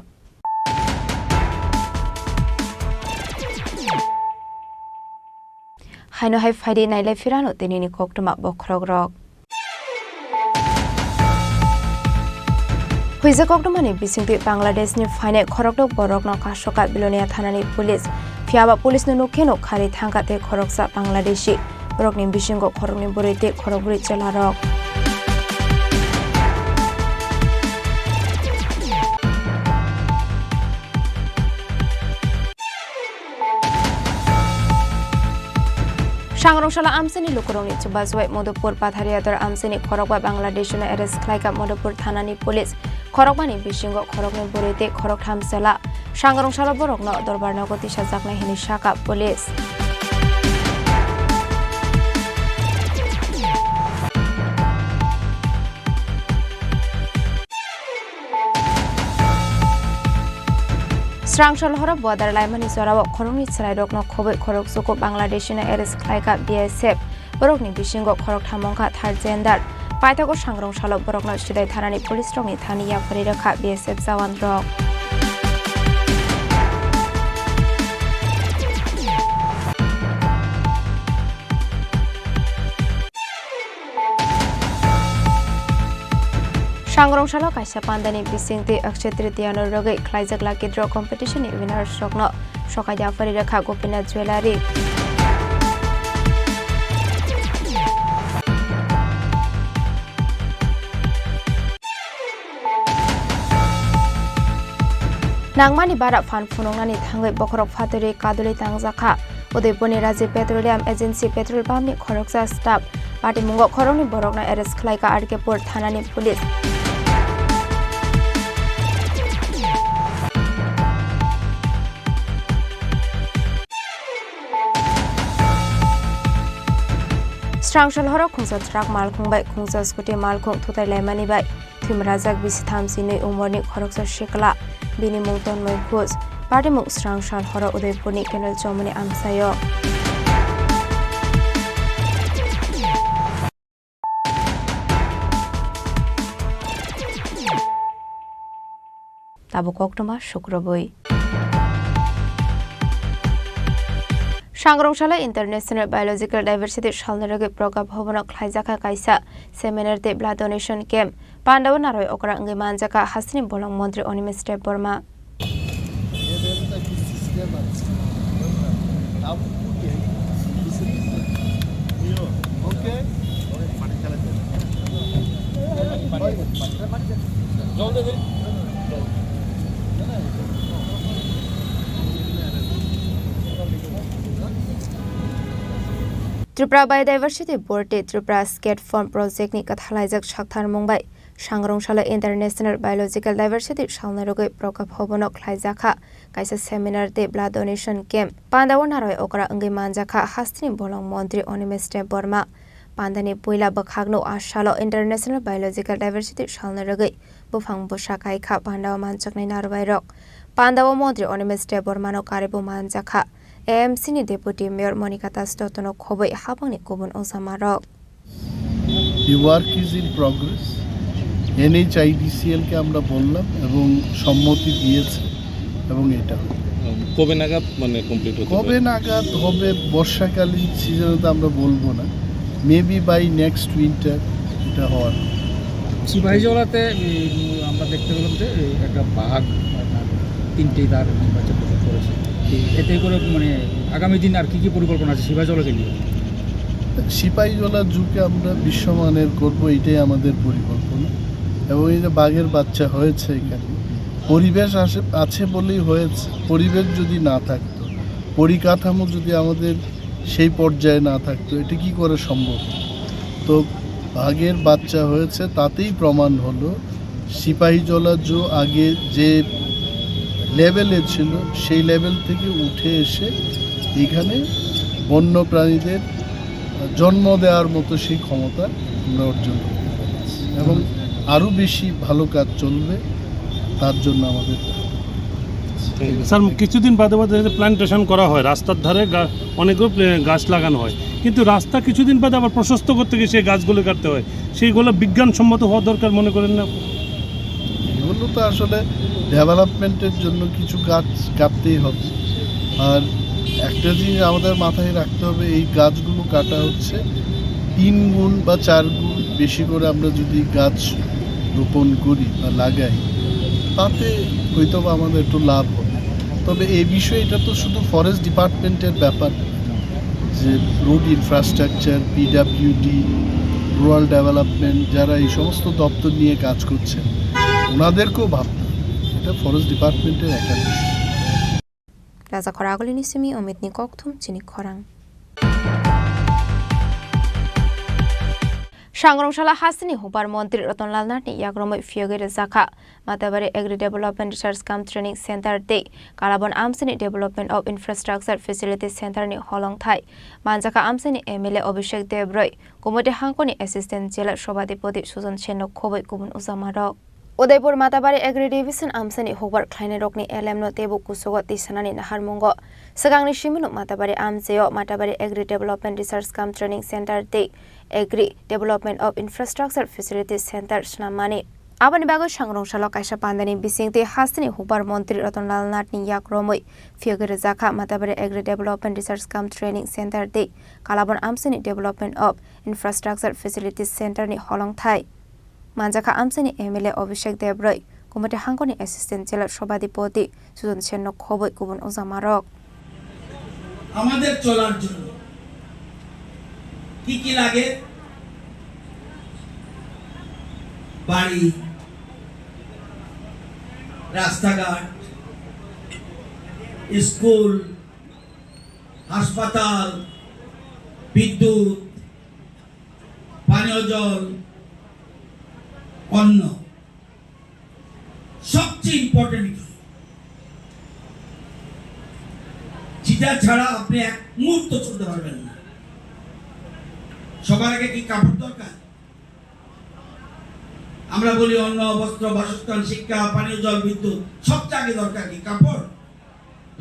Haino hai phaidi nailai phirano tinini koktwma bokhorokrok. Huijak koktwmani bisingtwi Bangladeshni phainai khorokdok borokno kasoka Bilonia thanani police. Phiyaba police no nukkhe nuk khari thangkha tei khoroksa Bangladeshi. Borokni bisingo khoroknwi bwrwi tei khorokbrwi chwlarok. Sangrong salo amchaini lukurokni chubachu bai Madhupur Pathariyador amchaini khorokba Bangladeshino arrest khlaikha Madhupur thanani police. Khorokbani bisingo khoroknwi bwrwi tei khoroktham chwla. Sangrong salo borokno dorbar nogo tisajaknai hwnwi sakha police. Srangsalhoro border laimani jorao khoroknwi chwrairokno khobwi khorokchuku Bangladeshino arrest khlaikha B S F. Borokni bisingo khoroktham wngkha third gender. Paithago sangrong salo borokno Sidai thanani police rokni thani yapharwi rwkha B S F jawan rok. Sangrong salo kaisa pandani bisingtwi Akshay Tritiya no rwgwi khlaijak lucky draw competition ni winners rokno sokai yapharwi rwkha Gopinath Jewellery. Nangmani bara phan phunuknani thangwi bokhorok phatwi kadulwi tangjakha. Udaipurni Rajiv Petroleum Agency petrol pump ni khoroksa staff. Patimungo khoroknwi borokno arrest khlaikha R K Pur thanani police. Srangsalhoro khungsa truck malkhung bai khungsa scooty malkhung thutai laimani bai thwimrajak bisi thamchi nwi umorni khoroksa sikla, bini mung Tonmoi Ghosh. Patimung Srangsalhoro Udaipurni Colonel Chowmani amchaio. Tabuk koktwma sukrubwi. Sangrong salo International Biological Diversity salni rwgwi Pragya Bhavan o khlaijakha kaisa seminar tei blood donation camp. Pandao narwai okra wngwi manjakha hasteni bolong montri Animesh Debbarma. Tripura Biodiversity Board tei Tripura Skate Farm Project ni kwthalaijak saktharmung bai Sangrong salo International Biological Diversity salni rwgwi Pragya Bhavan o khlaijakha kaisa seminar tei blood donation camp. Pandao narwai okra wngwi manjakha hasteni bolong montri Animesh Debbarma. Pandani puila bwkhakno a salo International Biological Diversity salni rwgwi buphang bwsa kaikha pandao manjaknai narwai rok. Pandao montri Animesh Debbarmano karibo manjakha A M C ni Deputy Mayor Monika Das Dottono khobwi habangni kubun ojamarok. The work is in progress. NHIDCL কে আমরা বললাম এবং সম্মতি দিয়েছে এবং এটা হবে। কবে নাগাদ মানে কমপ্লিট হতে পারে? কবে নাগাদ হবে, বর্ষাকালীন সিজনে তো আমরা বলবো না, মেবি বাই নেক্সট উইন্টার এটা হওয়ার। সিপাহীজলাতে এই, উম, আমরা দেখতে পেলাম যে এই একটা বাঘ আপনার তিনটে তার নির্বাচন করেছে। এই, এতে করে মানে আগামী দিন আর কি কি পরিকল্পনা আছে সিপাহীজলাকে নিয়ে? সিপাহীজলা জুকে আমরা বিশ্বমানের করব, এটাই আমাদের পরিকল্পনা। এবং এই যে বাঘের বাচ্চা হয়েছে এখানে, পরিবেশ আসে-, আছে বলেই হয়েছে। পরিবেশ যদি না থাকতো, পরিকাঠামো যদি আমাদের সেই পর্যায়ে না থাকতো, এটা কি করে সম্ভব? তো বাঘের বাচ্চা হয়েছে, তাতেই প্রমাণ হলো সিপাহীজলা জু আগে যে লেভেলে ছিল, সেই লেভেল থেকে উঠে এসে এখানে বন্য প্রাণীদের জন্ম দেওয়ার মতো সেই ক্ষমতা আমরা অর্জন করতে পেরেছি এবং আরও বেশি ভালো কাজ চলবে, তার জন্য আমাদের। স্যার, কিছুদিন বাদে বাদে যে প্ল্যান্টেশন করা হয়, রাস্তার ধারে গা-, অনেকগুলো প্লে-, গাছ লাগানো হয়, কিন্তু রাস্তা কিছুদিন বাদে আবার প্রশস্ত করতে গিয়ে সেই গাছগুলো কাটতে হয়। সেইগুলো বিজ্ঞানসম্মত হওয়া দরকার মনে করেন না? এগুলো তো আসলে ডেভেলপমেন্টের জন্য কিছু গাছ কাটতেই হবে। আর একটা জিনিস আমাদের মাথায় রাখতে হবে, এই গাছগুলো কাটা হচ্ছে তিন গুণ বা চার গুণ বেশি করে আমরা যদি গাছ রোপণ করি বা লাগাই, তাতে হয়তো বা আমাদের একটু লাভ হবে। তবে এই বিষয়ে এটা তো শুধু ফরেস্ট ডিপার্টমেন্টের ব্যাপার, যে road infrastructure, PWD, rural development, যারা এই সমস্ত দপ্তর নিয়ে কাজ করছেন, ওনাদেরকেও ভাবতে হবে। এটা ফরেস্ট ডিপার্টমেন্টের একটা বিষয়। Raja khoragulini simi Omitni kokthum chini khorang. Sangrong salo hasteni hukbar montri Ratan Lal Nath ni yakromwi phiyogwi rwjakha Matabari Agri Development Research cum Training Center tei Kalabon amsini Development of Infrastructure Facility Center ni holongthai manjakha amsini M L A Abhishek Deb rwi, Kumoti hangkoni Assistant Jela Sobhadipoti Sujan Sen no khobwi kubun ujamarok. Udaipur Matabari Agri Division amsani hukbar khlainairokni L M no teibo kuchugo tisanani naharmungo. Swkangni simino Matabari amchaio Matabari Agri Development Research cum Training Center tei Agri Development of Infrastructure Facilities Center swnammani. Aboni bagwi sangrong salo kaisa pandani bisingtwi hasteni hukbar montri Ratan Lal Nath ni yakromwi phiyogwi rwjakha Matabari Agri Development Research cum Training Center tei Kalabon amsani Development of Infrastructure Facilities Center ni holongthai. Manjakha amsani M L A Abhishek Deb rwi, Kumoti hangkoni Assistant Jela Sobhadipoti Sujan Sen no khobwi kubun ujamarok. আমাদের চলার জন্য কি কি লাগে? বাড়ি, রাস্তাঘাট, স্কুল, হাসপাতাল, বিদ্যুৎ, পানীয় জল, অন্ন। সবচেয়ে ইম্পর্টেন্ট কি? যেটা ছাড়া আপনি এক মুহূর্ত চলতে পারবেন না। সবার আগে কি কাপড় দরকার? আমরা বলি অন্ন, বস্ত্র, বাসস্থান, শিক্ষা, পানীয় জল, বিদ্যুৎ, সবচেয়ে আগে দরকার কি? কাপড়।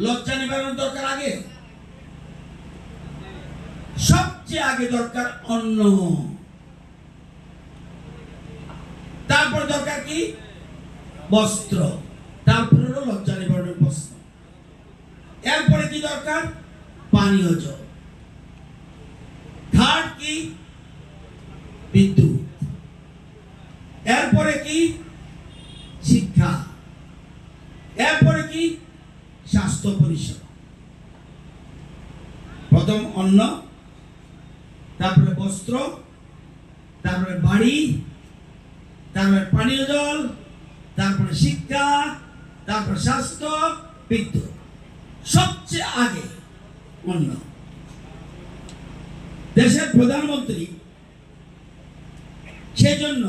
লজ্জা নিবারণ দরকার আগে, সবচেয়ে আগে দরকার অন্ন, তারপর দরকার কি? বস্ত্র, তারপর হলো লজ্জা নিবারণের বস্ত্র। এরপরে কি দরকার? পানীয় জল। থার্ড কি? বিদ্যুৎ। এরপরে কি? শিক্ষা। এরপরে কি? স্বাস্থ্য পরিষেবা। প্রথম অন্ন, তারপরে বস্ত্র, তারপরে বাড়ি, তারপরে পানীয় জল, তারপরে শিক্ষা, তারপরে স্বাস্থ্য, বিদ্যুৎ। সবচেয়ে আগে অন্ন। দেশের প্রধানমন্ত্রী সেজন্য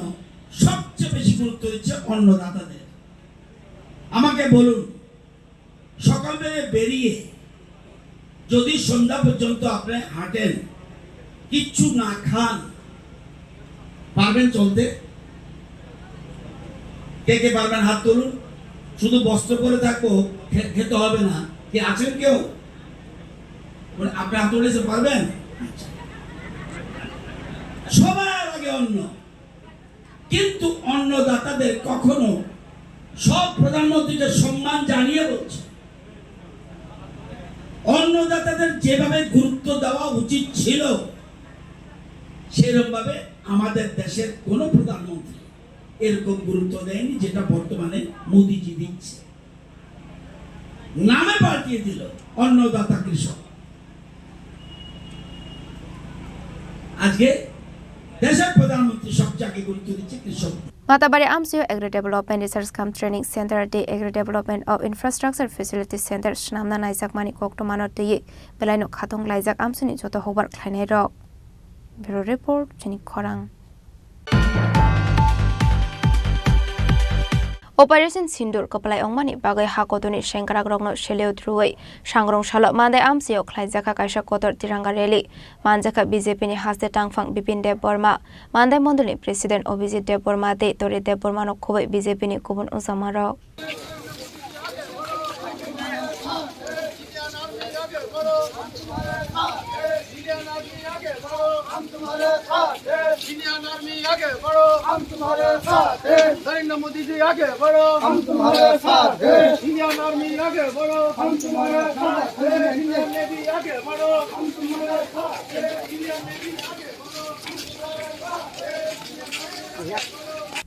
সবচেয়ে বেশি গুরুত্ব দিচ্ছে অন্নদাতাদের। আমাকে বলুন, সকালবেলা বেরিয়ে যদি সন্ধ্যা পর্যন্ত আপনি হাঁটেন, কিচ্ছু না খান, পারবেন চলতে? কে কে পারবেন হাত তুলুন। শুধু বস্ত্র পরে থাকবো, খে-, খেতে হবে না। কি আছেন কেউ? মানে, আপনি হাত তুলেছেন, পারবেন? আচ্ছা। সবার আগে অন্ন। কিন্তু অন্নদাতাদের কখনো সব প্রধানমন্ত্রীকে সম্মান জানিয়ে বলছে, অন্নদাতাদের যেভাবে গুরুত্ব দেওয়া উচিত ছিল, সেরকম ভাবে আমাদের দেশের কোনো প্রধানমন্ত্রী এরকম গুরুত্ব দেয়নি, যেটা বর্তমানে মোদিজি দিচ্ছে। নামে পাল্টিয়ে দিল অন্নদাতা কৃষক। আজকে দেশের প্রধানমন্ত্রী সবচেয়ে আগে গুরুত্ব দিচ্ছে কৃষক। Matabari amchaio Agri Development Research cum Training Center tei Agri Development of Infrastructure Facility Center swnamna naijakmani koktwmano twiwi belaino khatong laijak amchaini joto hukbar khlainairok. Bureau Report, chini khorang. Operation Sindur kwplai wngmani bagwi hakotoni sengkrakrokno salute rwui sangrong salo Mandai amchaio khlaijakha kaisa kotor Tiranga rally. Manjakha B J P ni haste tangphang Bipin Debbarma, Mandai mondolni President Abhijit Debbarma tei Tori Debbarmano khobwi B J P ni kubun ujamarok. Indian army आगे बढ़ो, हम तुम्हारे साथ हैं। Indian army आगे बढ़ो, हम तुम्हारे साथ हैं। नरेंद्र मोदी जी आगे बढ़ो, हम तुम्हारे साथ हैं। इंडियन आर्मी आगे बढ़ो, हम तुम्हारे साथ हैं। इंडियन नेवी आगे बढ़ो, हम तुम्हारे साथ हैं। इंडियन नेवी आगे बढ़ो, हम तुम्हारे साथ हैं।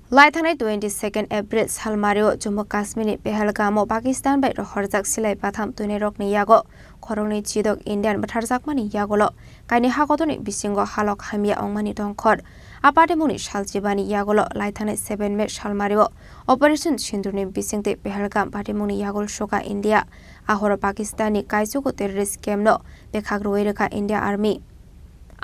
Laithangnai twenty second April salmario Jammu Kashmir ni Pahalgam o Pakistan bai rohorjak silai batham twinairokni yago khoroknwi chidok Indian bwtharjakmani yagulo kainwi hakotoni bisingo halok hamya wngmani tongkhor. A patimungni salchibani yagulo laithangnai seven May salmario Operation Sindurni bisingtwi Pahalgam patimungni yagul suka India. Ahoro Pakistanni kaichugo terrorist campno bekhak rwui rwkha India Army.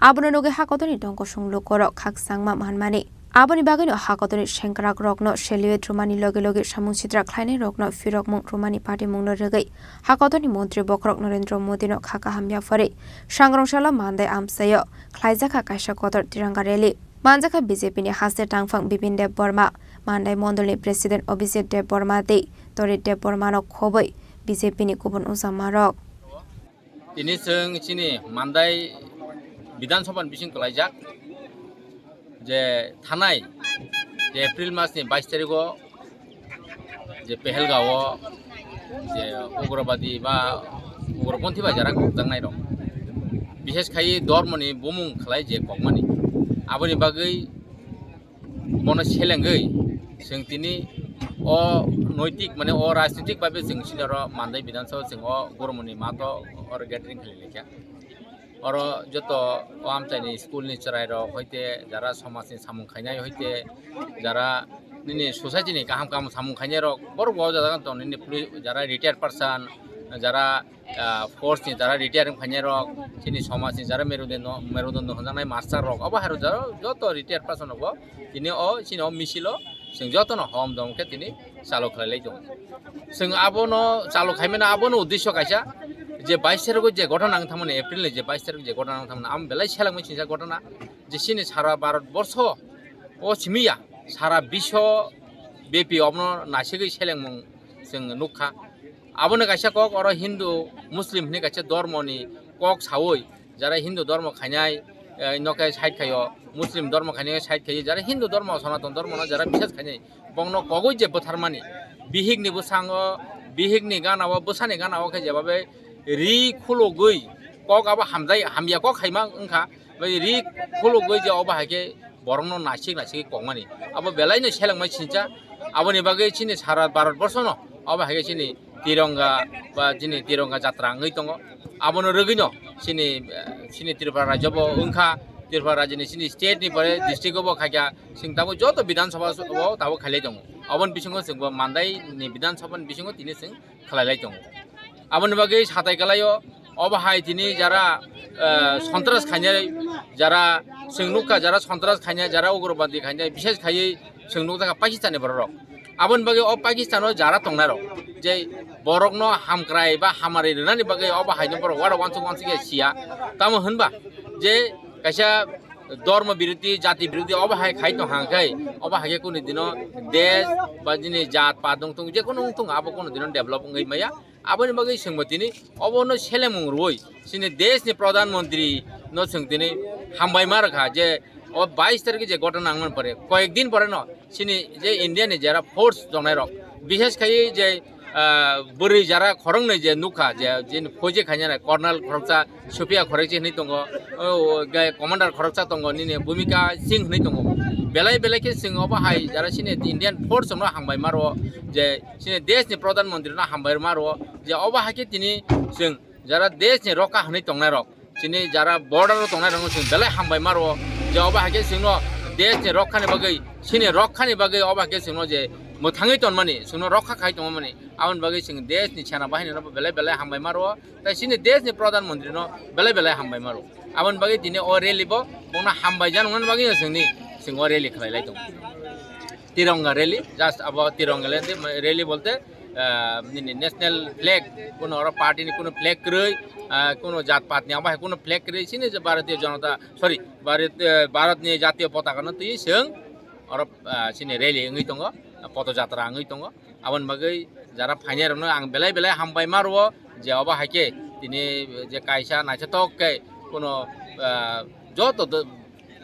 Abono nugwi hakotorni tongkosong lukorok khakchangma manmani. Aboni bagwino hakotorni sengkrakrokno salute rwmani loge loge samung sitra khlainairokno phirokmung rwmani patimungno rwgwi hakotorni montri bokhorok Narendra Modino kha kaham yapharwi Sangrong salo Mandai amchaio khlaijakha kaisa kotor Tiranga rally. Manjakha B J P ni haste tangphang Bipin Deb Borma, Mandai mondolni president Abhijit Deb Borma tei Torit Deb Bormano khobwi B J P ni kubun ujamarok. Tini chwng chini Mandai Bidhan Sabha ni bising kwlaijak je thanai je April mas ni bais tarikh o je Pahalgam o je ugrabadi ba ugroponthi bai jara kokjaknai rok, bishes khai dhormo ni bumung khlai je kokmani, aboni bagwi bono selengwi chwng tini o noitik, mane o rajnitik babe chwng sini oro Mandai Bidhan Sabha chwng o Gormoni mato oro gathering khlai laikha. Oro joto o amchaini school ni chwrai rok hoite, jara somaj ni samung khainai hoite, jara nini society ni kaham kaham samung khainai rok borok bo o jaga tong, nini poli-, jara retired person, jara ah, force ni jara retire wng phainai rok, chini somaj ni jara merudondo, merudondo hwnjaknai master rok, abo hai rok jara joto retire person rok bo tini o chini o misil o chwng joto no hom dom khe tini chalo khlai lai tongo. Chwng abono chalo khai mano, abono uddesyo kaisa je bais tarikh o je gotona wng thangmani, April ni je bais tarikh je gotona wng thangmani, amo belai selengmani singsa gotona je chini sara Bharat borsho o simi ya, sara biswo bepi obono naisigwi selengmung chwng nukha. Abono kaisa kok oro Hindu, Muslim hwnwi kaisa dhormoni kok saui, jara Hindu dhormo khainai, eh, no khe side khaio, Muslim dhormo khainai side khaio, jara Hindu dhormo, Sanatan dhormo no jara bisas khainai, bongno kogwi je bwtharmani, bihikni bwsango, bihikni gana o, bwsani gana o khe jebabe ri khulugwi kok abo hamjai, hamya kok khaima wngkha, bai ri khulugwi je obo hai khe borokno naisik naisik kokmani. Abo belaino selengmai sincha. Aboni bagwi chini sara Bharat borshono abo hai khe chini Tironga ba chini Tironga jatra wngwi tongo. Abono rwgwino chini, eh, chini Tripura rajyo bo wngkha, Tripura rajyoni chini state ni pore district o bo khaikha, chwng tabuk joto Bidhan Sabha o tabuk khailai tongo. Aboni bisingo chwngbo Mandai ni Bidhan Sabha ni bisingo tini chwng khlai lai tongo. Aboni bagwi satai kalaio, obo hai tini jara, eh, sontras khainai, jara chwng nukha, jara sontras khainai, jara ugrobadi khainai, bishes khaiwi chwng nukjakha Pakistan ni borok rok. Aboni bagwi o Pakistan o jara tongnai rok, je borokno hamkrai ba hamari rwnani bagwi obo haino borok wara wansuk wansuk ya siya. Tamo hwnba je kaisa dhormo birodhi, jati birodhi obo hai khai tong hang khai, obo hai khe kunu dino desh ba jini jat pat wng tongo, je kunu wng tongo, abo kunu dino develop wngwi maya. Aboni bagwi chwngbo tini obono selemung rwui chini deshni Pradhan Mantri no chwng tini hambai ma rwkha je o bais tarikh je gotona wngmani pore, koyek din pore no chini je India ni jera force tongnai rok, bishes khai je, ah, bwrwi jara khoroknwi je nukha je, je phoje khainai Colonel khoroksa, Supriya khoroksa hinwi tongo, o, o, ge-, commander khoroksa tongo, nini Bhumika Singh hinwi tongo. Belai belai khe chwng obo hai jara chini Indian force no hambai ma rwo, je chini desh ni Pradhan Mantri no hambai ma rwo, je obo hai khe tini chwng jara desh ni rokha hinwi tongnai rok, chini jara border o tongnai rok no chwng belai hambai ma rwo, je obo hai khe chwng no desh ni rokha ni bagwi, chini rokha ni bagwi obo hai khe chwng no je mwthangwi tonmani, chwng no rokha khai tongmani, aboni bagwi chwng desh ni sena bahini no belai belai hambai ma rwo. Tai chini desh ni Pradhan Mantri no belai belai hambai ma rwo. Aboni bagwi tini o rally bo bongno hambai jani wngmani bagwi no chwngni, chwng o rally khlai lai tongo. Tironga rally, just abo Tironga rally, rally bolte, ah, nini national flag, kuno oro party ni kuno flag kwrwi, ah, kuno jat pat ni abo hai kuno flag kwrwi, chini je Bharatiya Janata, sorry, Bharat, eh, Bharat ni jatiyo potaka no twi chwng oro, ah, chini rally wngwi tongo, poto jatra wngwi tongo. Aboni bagwi jara phainai rokno ang belai belai hambai ma rwo, je obo hai khe tini je kaisa naithothok khe kuno, ah, joto do-,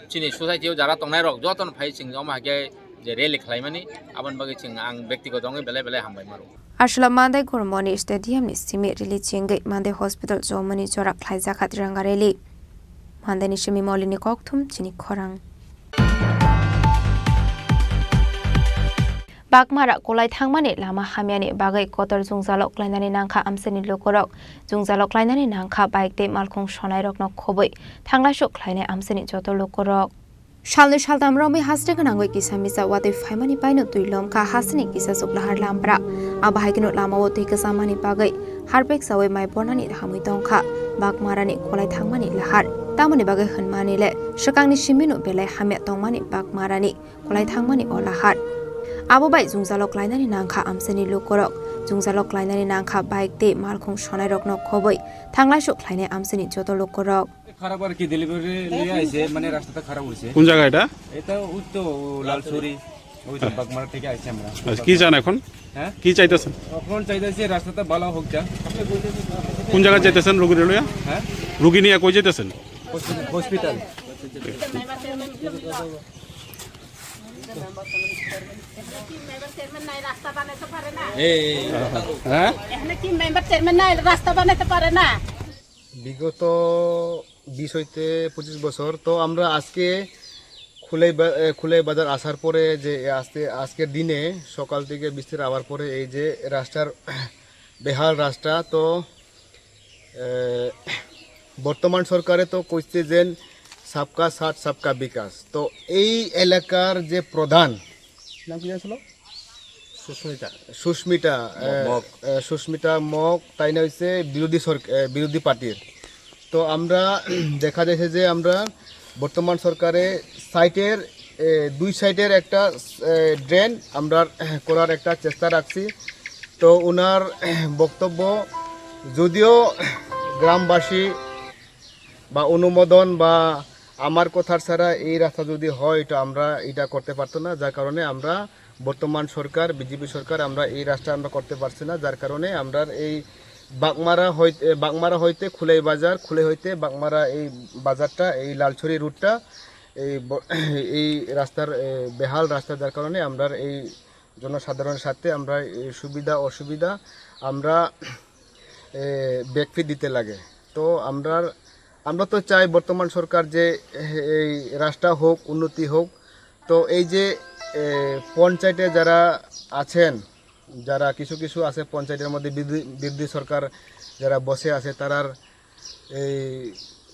chini society o jara tongnai rok joto no phai chwng omo hai khe je rally khlaimani, aboni bagwi chwng ang bektigoto wngwi belai belai hambai ma rwo. Aswla Mandai Gormoni Stadium ni simi rally chengwi Mandai Hospital chomani jora khlaijak ha Tiranga rally. Mandai ni simi Molini Kokthum chini khorang. Bakmara kolai thangmani lama hamyani bagwi kotor jwngjalo klainani nangkha amchaini lukurok. Jwngjalo klainani nangkha bike tei malkhung sonairokno khobwi thanglaisuk khlainai amchaini joto lukurok. Salnwi saltam romwi haste gwnangwi kisa misa watwi phaimani paino twi lomkha hasteni kisa chuklahar lampra. Abo hai kheno lamao twi kwchamani bagwi harpek chawi mai bornani hamwi tongkha. Bakmarani kolai thangmani lahar. Tamoni bagwi hwnmani le swkangni simino belai hamya tongmani bakmarani kolai thangmani o lahar. Abo bai jwngjalo klainani nangkha amchaini lukurok. Jwngjalo klainani nangkha bike tei malkhung sonairokno khobwi thanglaisu khlainai amchaini joto lukurok. খারাপ আর কি, ডেলিভারি নিয়ে আইছে, মানে রাস্তাটা খারাপ হয়েছে। কোন জায়গা এটা? এটা ওই তো লালছড়ি, ওই তো বাগমারা থেকে আইছি আমরা। আচ্ছা, কি চান এখন? হ্যাঁ? কি চাইতেছেন? এখন চাইতেছি রাস্তাটা ভালো হোক যা। কোন জায়গায় চাইতেছেন রুগী লইয়া? হ্যাঁ? রুগী নিয়ে কই যেতেছেন? হসপিটাল। এই, এই, এই। হ্যাঁ? এখানে কি মেম্বার চেয়ারম্যান নাই, রাস্তা বানাতে পারে না? বিগত বিশ হইতে পঁচিশ বছর। তো আমরা আজকে খুলাই বা-, এ, খুলাই বাজার আসার পরে যে আজকে, আজকের দিনে সকাল থেকে বৃষ্টির আওয়ার পরে এই যে রাস্তার বেহাল রাস্তা, তো, এ, বর্তমান সরকারে তো কইছে যে সবকা সাথ সবকা বিকাশ। তো এই এলাকার যে প্রধান, নাম কি জানো? সুস্মিতা। সুস্মিতা, ম-, এ, মগ। এ, সুস্মিতা মগ, তাই না হইছে বিরোধী সরক-, এ, বিরোধী পার্টির। তো আমরা দেখা যাচ্ছে যে আমরা বর্তমান সরকারে সাইটের, এ, দুই সাইডের একটা, এ, ড্রেন আমরা করার একটা চেষ্টা রাখছি। তো ওনার বক্তব্য, যদিও গ্রামবাসী বা অনুমোদন বা আমার কথা ছাড়া এই রাস্তা যদি হয়, তো আমরা এটা করতে পারতো না, যার কারণে আমরা বর্তমান সরকার, বিজেপি সরকার, আমরা এই রাস্তা আমরা করতে পারছি না, যার কারণে আমরা এই বাগমারা হইতে, বাগমারা হইতে খুলাই বাজার, খুলাই হইতে বাগমারা এই বাজারটা, এই লালছড়ি রুটটা, এই ব-, এই রাস্তার, এ, বেহাল রাস্তা, যার কারণে আমরা এই জনসাধারণের সাথে আমরা এই সুবিধা অসুবিধা আমরা, এ, ব্যাকফিট দিতে লাগে। তো আমরা, আমরা তো চাই বর্তমান সরকার যে, এ, এই রাস্তা হোক, উন্নতি হোক। তো এই যে, এ, পঞ্চায়েতে যারা আছেন, যারা কিছু কিছু আছে পঞ্চায়েতের মধ্যে বিরোধী, বিরোধী সরকার যারা বসে আছে, তারার এই,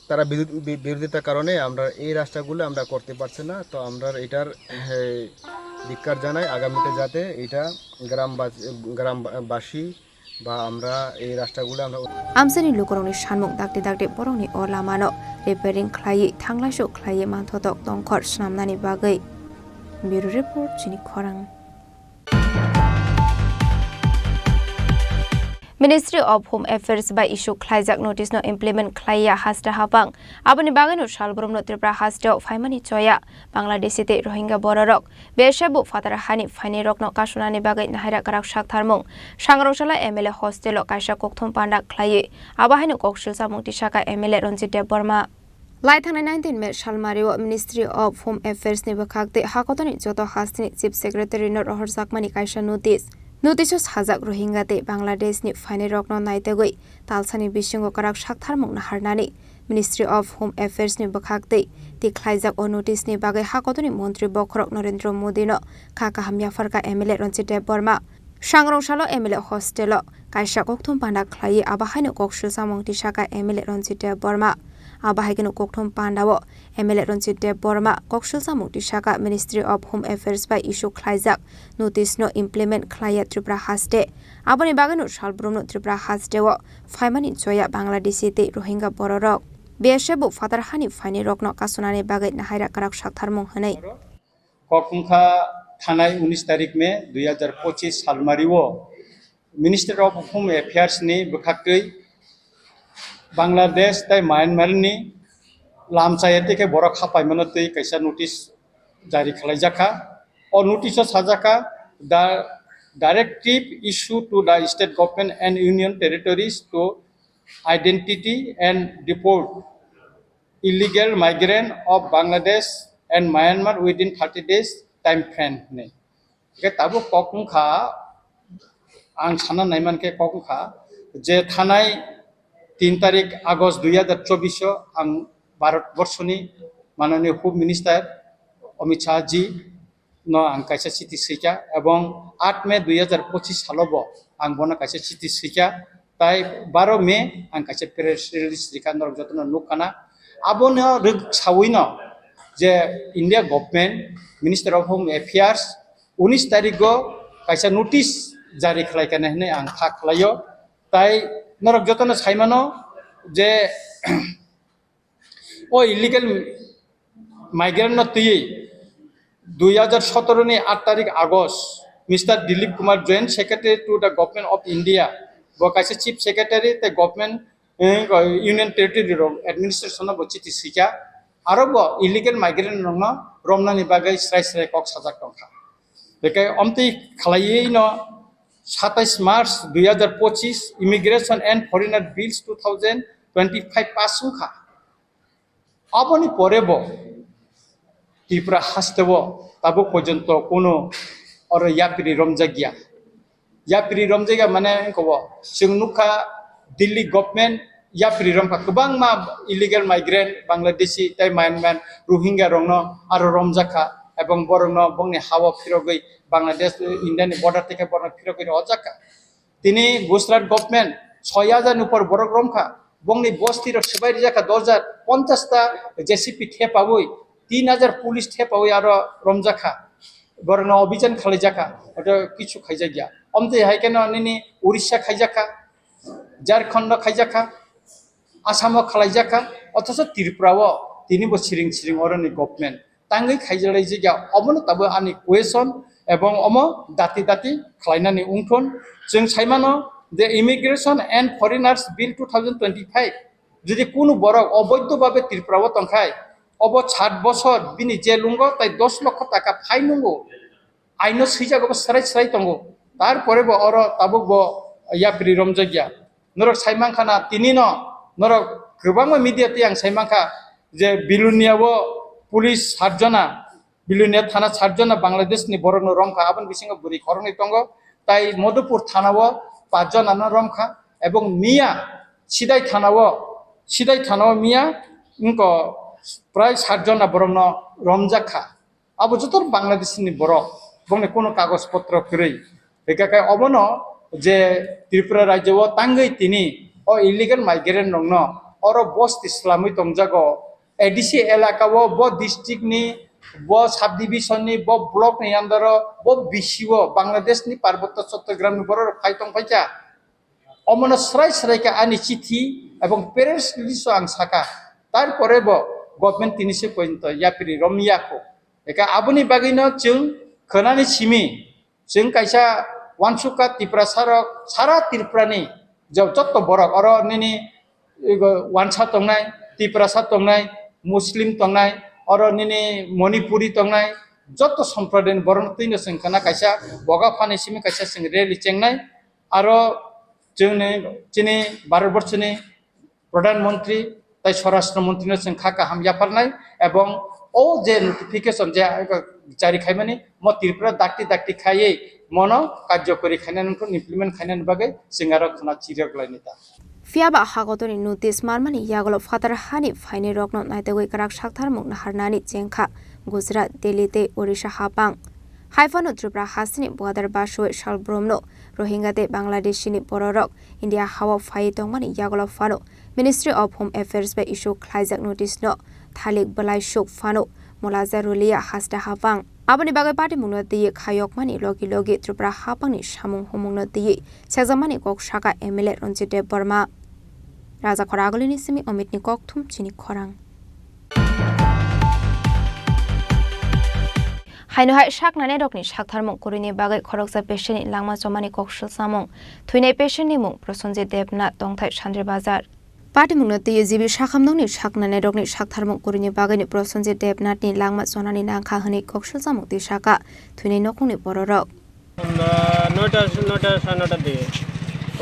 তারা বিরোধ-, বি-, বিরোধিতার কারণে আমরা এই রাস্তাগুলো আমরা করতে পারছি না। তো আমরা এটার, এ, ধিক্কার জানাই, আগামীতে যাতে এটা গ্রামবাস-, গ্রামবাসী বা আমরা এই রাস্তাগুলো আমরা Amchaini lukurokni sanmung dakti dakti borokni o lamano repairing khlaiwi thanglaisu khlaiwi manthotok tongkhor swnamnani bagwi. Bureau Report, Chini Khorang. Ministry of Home Affairs bai issue khlaijak notice no implement khlaiya haste hapang. Aboni bagwino salbrumno Tripura hasteo phaimani choya Bangladeshi tei Rohingya bororok. Bese bo phatar hani phainirokno kasunani bagwi nahaira kwrak saktharmung. Sangrongchalo M L A hostelo kaisa kokthum panda khlaiwi abo haino koksil chamung tisaka M L A Ranjit Debbarma. Lai thangnai nineteen May salmario Ministry of Home Affairs ni bwkhak tei hakotorni joto hasteni Chief Secretary no rohorjakmani kaisa notice. Notice o sajak Rohingya tei Bangladesh ni phainai rokno naitugwi talsani bisingo kwrak saktharmung naharnani Ministry of Home Affairs ni bwkhak tei tikhlaijak o notice ni bagwi hakotorni montri bokhorok Narendra Modi no kha kaham yapharkha M L A Ranjit Debbarma. Sangrong salo M L A hostel o kaisa kokthum panda khlaiwi abo haino kok swchamung tisaka M L A Ranjit Debbarma. Abo hai kheno kokthum panda o M L A Ranjit Debbarma kok swchamung tisaka Ministry of Home Affairs bai issue khlaijak notice no implement khlaiya Tripura haste. Aboni bagwino salbrumno Tripura haste o phaimani choya Bangladeshi tei Rohingya bororok. B S F bo phatar hani phainai rokno kasunani bagwi nahaira kwrak saktharmung hwnwi. Kokmkha thanai unis tarik May dui hajar pochis salmario Ministry of Home Affairs ni bwkhaktwi Bangladesh tei Myanmar ni lamchaya tei khe borok hapaimano twi kaisa notice jari khlaijakha. O notice o sajakha, the directive issue to the state government and union territories to identity and deport illegal migrant of Bangladesh and Myanmar within thirty days time frame hinwi. Hingkhe tabuk kok wngkha, ang sana naimankhe kok wngkha je thanai tin tarik August dui hajar chobbish o ang Bharat borshoni mananiya Home Minister Amit Shah ji no ang kaisa chiti swikha, ebong aat May dui hajar pochis salo bo ang bono kaisa chiti swikha, tai baro May ang kaisa press release rikha, norok jotono nukkha na. Abono rwk sawi no je India government, Minister of Home Affairs, unis tarikgo kaisa notice jari khlai kani hwnwi ang kha khlaio. Tai norok jotono saimano je o illegal migrant no twiwi dui hajar sotoro ni aat tarik August, Mister Dilip Kumar, Joint Secretary to the Government of India, bo kaisa Chief Secretary tei government, eh, Union Territory rok administration no bo chithi sika. Aro bo illegal migrant rok no romnani bagwi srai srai kok sajak tongkha. Bekai omtwi khlaiwi no satais March dui hajar pochis Immigration and Foreigner Bills two thousand twenty-five pass wngkha. Aboni pore bo Tripura hasteo tabuk porjonto kuno oro yapri romjakya. Yapri romjakya mane wngkha bo, chwng nukha Delhi government yapri romkha, kwbangma illegal migrant, Bangladeshi tei Myanmar, Rohingya rokno aro romjakha, ebong borokno bongni hao phirogwi Bangladesh, India ni border tei khe borokno phirogwi rojakha. Tini Gujarat government soi hajar ni upor borok romkha, bongni bosti rok swbai rijak kha dos hajar, ponchash ta J C B thepawi, tin hajar police thepawi aro romjak kha, borokno obijan khalai jak kha, oto kichu khaijak ya. Omtwi hai kheno nini Orissa khaijak kha, Jharkhand no khaijak kha, Assam o khalai jak kha, othocho Tripura o tini bo siring siring oroni government tangwi khaijalai jigya, omono tabuk ani question ebong omo dati dati khlainani wngthun. Chwng saimano je Immigration and Foreigners Bill two thousand twenty-five, jodi kunu borok oboidho babe Tripura o tongkhai, obo sat bosor bini jail wngo tai dos lokho taka fine wngo, aino swijago bo srai srai tongo, tarpore bo oro tabuk bo yapri romjakya. Norok sai mankha na, tini no norok kwbangma media tei ang sai mankha je Bilonia o police sat jona, Bilonia thana sat jona Bangladesh ni borok no romkha, aboni bisingo bwrwi khoroknwi tongo, tai Madhupur thana o paanch jona no romkha, ebong miya Sidai thana o, Sidai thana o miya wngkha prai sat jona borok no romjak kha. Abo joto Bangladesh ni borok, bongni kono kagoj potro kwrwi. Hika khe obono je Tripura rajyo o tangwi tini o illegal migrant rokno oro bosti swlamwi tongjago, A D C elaka o bo district ni, bo subdivision ni, bo block ni under o, bo B C o Bangladesh ni Parbotto Chattogram ni borok rok phai tong phaikha. Omono srai srai khe ani chithi ebong press release o ang saka, tarpore bo government tini se pointo yapri romya kho. Eka aboni bagwino chwng khwnani simi, chwng kaisa uansukha Tiprasa rok, sara Tripura ni jo-, jotto borok oro nini ego wansa tongnai, Tiprasa tongnai, Muslim tongnai, oro nini Manipuri tongnai, jotto somprodayni borokno twino chwng khwna kaisa boga phani simi kaisa chwng rally chengnai. Aro chwngni, chini Bharatborshni Pradhan Mantri tai Swarashtra Mantrino chwng kha kaham yapharnai, ebong o je notification je jari khaimani mo Tripura dakti dakti khaiwi mono karjokori khainani, implement khainani bagwi chwng aro khwna chirok lainai ta. Phiya ba hakotorni notice manmani yagulo phatar hani phainai rokno naitugwi kwrak saktharmung naharnani chengkha Gujarat, Delhi tei Orissa hapang. Haiphano Tripura hasteni border basoi salbrumno Rohingya tei Bangladeshini bororok India hao phaiwi tongmani yagulo phano Ministry of Home Affairs bai issue khlaijak notice no thalik bwlai suk phano mulaja ruliya hasta hapang. Aboni bagwi patimungno twi khayokmani logi logi Tripura hapangni samung humungno twi sekjakmani kok saka M L A Ranjit Debbarma. Rajakhor Agulini simi Omitni kokthum chini khorang. Haino hai saknanairokni saktharmung kwrwini bagwi khoroksa patientni langma chomani kok swlsamung. Thwinai patientni mung Prosenjit Debnath, tongthai Sandri Bazar. Patimungno twiwi G B sakhamnokni saknanairokni saktharmung kwrwini bagwini Prosenjit Debnathni langma chonani nangkha hwnwi kok swlsamung twi saka thwinai nokungni bororok. আমরা নয়টা, নয়টা, সাড়ে নয়টার দিকে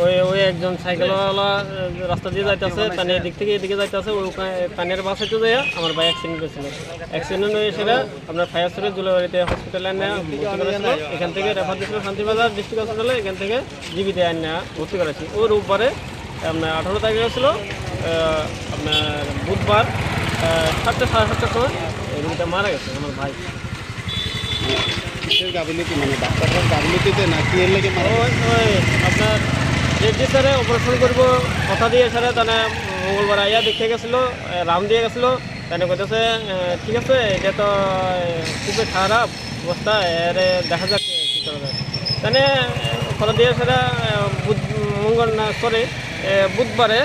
ওই, ওই একজন সাইকেলওয়ালা, আহ, রাস্তা দিয়ে যাইতেছে, তাহলে এদিক থেকে এদিকে যাইতেছে, ওই ওখানে কানের বাসাইতে যায় আমার ভাই অ্যাক্সিডেন্ট হয়েছিল। অ্যাক্সিডেন্ট হয়ে সেটা আপনার ফায়ার সার্ভিস জুলাবাড়িতে হসপিটালে আনে ভর্তি করেছিল। এখান থেকে রেফার দিয়েছিল শান্তিবাজার ডিস্ট্রিক্ট হসপিটালে, এখান থেকে জিবিতে আনে ভর্তি করেছি। ও রোববারে আপনার আঠারো তারিখ ছিল, আহ, আপনার বুধবার, আহ, সাতটা, সাড়ে সাতটার সময় এই রোগীটা মারা গেছে, আমার ভাই। কিসের গাফিলতি, মানে ডাক্তাররার গাফিলতিতে নাকি এর লেগে মারা ওই, গেছে? ওই আপনার জেডি স্যারে অপারেশন করবো কথা দিয়ে স্যারে, তাহলে মঙ্গলবার আইয়া দেখে গেছিলো, আহ, রাউন্ড দিয়ে গেছিলো। তাহলে কইতেছে, "এ, ঠিক আছে, এটা তো, এ, খুবই খারাপ অবস্থা, এরে দেখা যাক কি করা যায়।" তাহলে, এ, পরের দিন সেটা, এ, বুধ-, মঙ্গল না, সরি, এ, বুধবারে,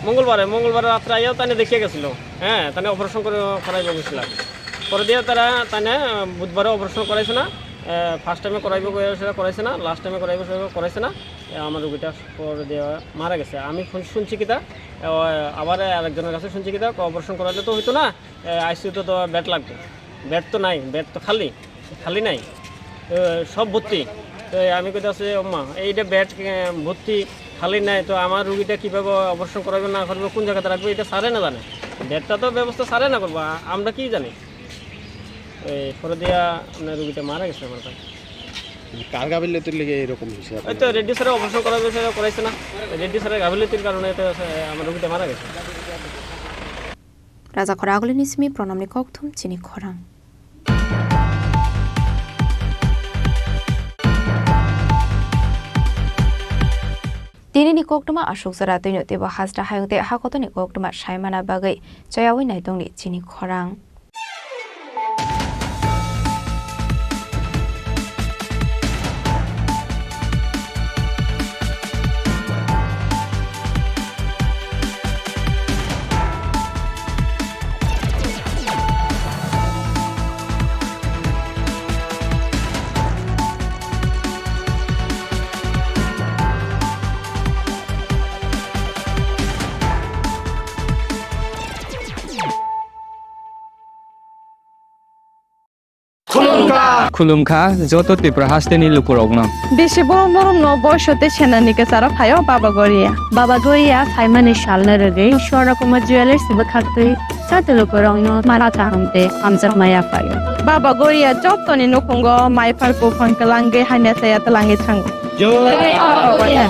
মঙ্গলবারে, মঙ্গলবারে রাত্রে আইয়াও তাহলে দেখিয়ে গেছিল। হ্যাঁ, তাহলে অপারেশন করে করাইব গেছিলাম। পরের দিন তারা তাহলে বুধবারে অপারেশন করাইছে না, এ, ফার্স্ট টাইমে করাইব গেছিল, করাইছে না, লাস্ট টাইমে করাইব গেছিল, করাইছে না। এ, আমার রুগীটা পরের দিন মারা গেছে। আমি শুন-, শুনছি কিতা, এ, ও, আবার আরেকজনের কাছে শুনছি কিতা, অপারেশন করাইলে তো হইতো না, এ, আইসিইউতে তো বেড লাগবে। বেড তো নাই, বেড তো খালি, খালি নাই। এ, সব ভর্তি। তো আমি কইতাছি, "ওমা, এইটা বেড, এ, ভর্তি, খালি নাই, তো আমার রুগীটা কিভাবে অপারেশন করাবে না করবে, কোন জায়গাতে রাখবে, এটা স্যারে না জানে। বেডটা তো ব্যবস্থা স্যারে না করবো, আ-, আমরা কি জানি?" এই পরে দিয়া আপনার রুগীটা মারা গেছে আমার ভাই। কার গাফিলতির লেগে এরকম হয়েছে ওই তো আপনার? রেড্ডি স্যারে অপারেশন করাবে, স্যারে করাইছে না। রেড্ডি স্যারের গাফিলতির কারণে তো, এ, আমার রুগীটা মারা গেছে। Raja Khoragulini simi Pranamni kokthum chini khorang. Tinini koktwma aswk jora twino teibo hasta hayung tei hakotoni koktwma saimana bagwi chayawi naitongni chini khorang. Khulumkha joto Tripura hasteni lukurokno. Bisi borom borom no boiso tei senani kwcharo phaio Baba Goria. Baba Goria phaimani salno rwgwi Swarna Kumar Jewellers bwkhaktwi joto lukurokno mara kaham tei hamjakma yaphaio. Baba Goria jotoni nukhungo mai phar buphang kwlangwi hamya chaya twlangwi thango. Jai Baba Goria.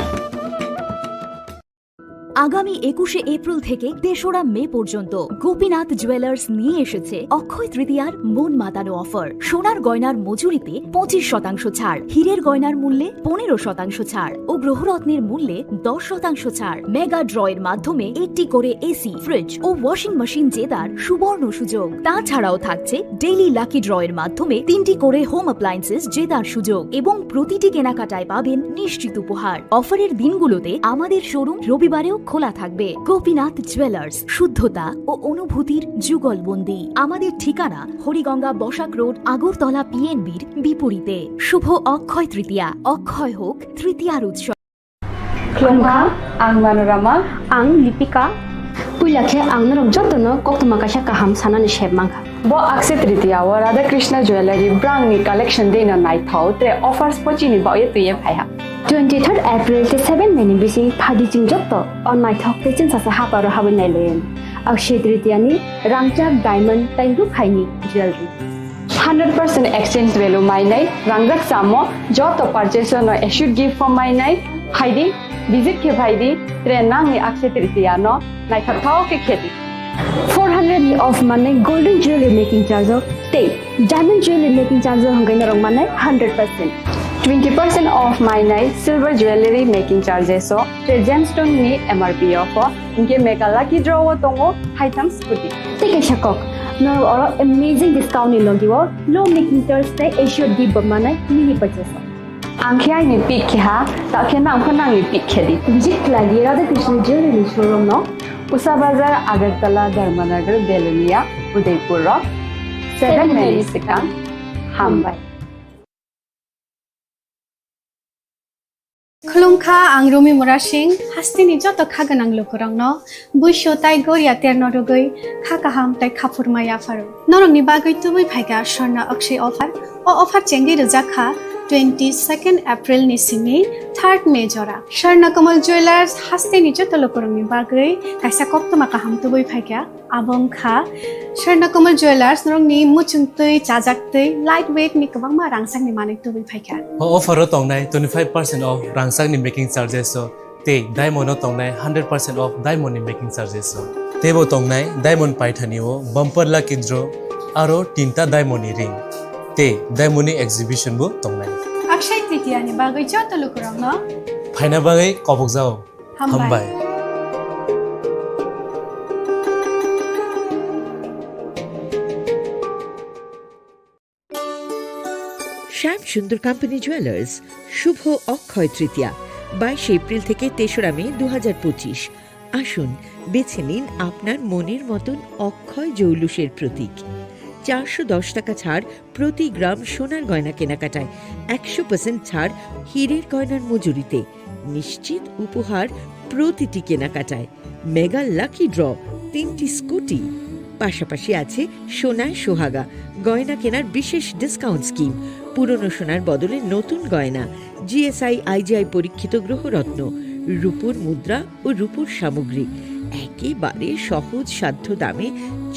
আগামী একুশে এপ্রিল থেকে তেসরা মে পর্যন্ত গোপীনাথ জুয়েলার্স নিয়ে এসেছে অক্ষয় তৃতীয়ার মন মাতানো অফার। সোনার গয়নার মজুরিতে পঁচিশ শতাংশ ছাড়, হীরের গয়নার মূল্যে পনেরো শতাংশ ছাড় ও গ্রহরত্নের মূল্যে দশ শতাংশ ছাড়। মেগা ড্রয়ের মাধ্যমে একটি করে এসি, ফ্রিজ ও ওয়াশিং মেশিন জেতার সুবর্ণ সুযোগ। তাছাড়াও থাকছে ডেইলি লাকি ড্রয়ের মাধ্যমে তিনটি করে হোম অ্যাপ্লায়েন্সেস জেতার সুযোগ এবং প্রতিটি কেনাকাটায় পাবেন নিশ্চিত উপহার। অফারের দিনগুলোতে আমাদের শোরুম রবিবারেও খোলা থাকবে। গোপীনাথ জুয়েলার্স, শুদ্ধতা ও অনুভূতির যুগলবন্দি। আমাদের ঠিকানা হরিগঙ্গা বসাক রোড, আগরতলা পিএনবির বিপরীতে। শুভ অক্ষয় তৃতীয়া, অক্ষয় হোক তৃতীয়ার উৎসব। Khulumkha, ang Manorama. Ang Lipika. Puila khe ang norok jotono koktwma kaisa kaham sanani sep mankha. Bo Akshaya Tritiya o Radha Krishna Jewellery brangni collection dino naithok tre offers pochini baoye twiye phaiha. Twenty-third April tei seven May ni bising phadi chwng joto o naithok tei chwngsasa haparo habwi nailayan. Akshaya Tritiya ni rangchak diamond tei rukhaini jewellery. Hundred percent exchange value mainai, rangjak samo, joto purchase no assured gift form mainai, phaidi, visit khe phaidi, tre nangni Akshaya Tritiya no naithok thao khe khedi. Four hundred ni off manai golden jewelry making charge o tei diamond jewelry making charge o hwnkhai norok manai hundred percent. Twenty percent off mainai silver jewelry making charges o tre gemstone ni M R P o pho. Hinkhe mega lucky draw o tongo haitham scooty. Tei kaisa kok, norok oro amazing discount ni logi o low making charge tei assured gift bo manai mini purchase o. Ang khe aini pick khe ha, ta khe nang pho nangni pick khe di. Visit khlai di Radha Krishna Jewelry showroom no. Usa Bazar, Agartala, Dharmanagar, Belonia, Udaipur o seven May ni swkang. Hambai. Khulumkha, ang Rumi Murasing, hasteni joto kha gwnang lukurokno buisu tai goria terno rwgwi kha kaham tai khaphurma yapharo. Norokni bagwi tubui phaikha Swarna Akshaya offer. O offer chengwi rwjak kha twenty-second April ni simi third May jora. Swarna Kamal Jewellers hasteni joto lukurokni bagwi kaisa koktwma kaham tubui phaikha. Abo wngkha Swarna Kamal Jewellers, norokni muchungtwi, chajaktwi, light weight ni kwbangma rangchakni manwi tubui phaikha. O offer o tongnai twenty-five percent off rangchakni making charges o tei diamond o tongnai hundred percent off diamond ni making charges o. Teibo tongnai diamond paithani o bumper lucky draw aro tinta diamond ni ring tei diamond ni exhibition bo tongnai. Akshaya Tritiya ni bagwi joto lukurokno phaina bagwi kobokjao. Hambai. Hambai. সুন্দর company jewellers, শুভ অক্ষয় তৃতীয়া, বাইশে এপ্রিল থেকে তেসরা মে দু হাজার পঁচিশ। আসুন, বেছে নিন আপনার মনের মতন অক্ষয় জৌলুসের প্রতীক। চারশো দশ টাকা ছাড় প্রতি গ্রাম সোনার গয়না কেনাকাটায়, একশো পার্সেন্ট ছাড় হীরের গয়নার মজুরিতে, নিশ্চিত উপহার প্রতিটি কেনাকাটায়, মেগা লাকি ড্র, তিনটি স্কুটি, পাশাপাশি আছে সোনায় সোহাগা গয়না কেনার বিশেষ ডিসকাউন্ট স্কিম, পুরনো সোনার বদলে নতুন গয়না, জিএসআই আইজিআই পরীক্ষিত গ্রহরত্ন, রূপোর মুদ্রা ও রূপোর সামগ্রী, একেবারে সহজ সাধ্য দামে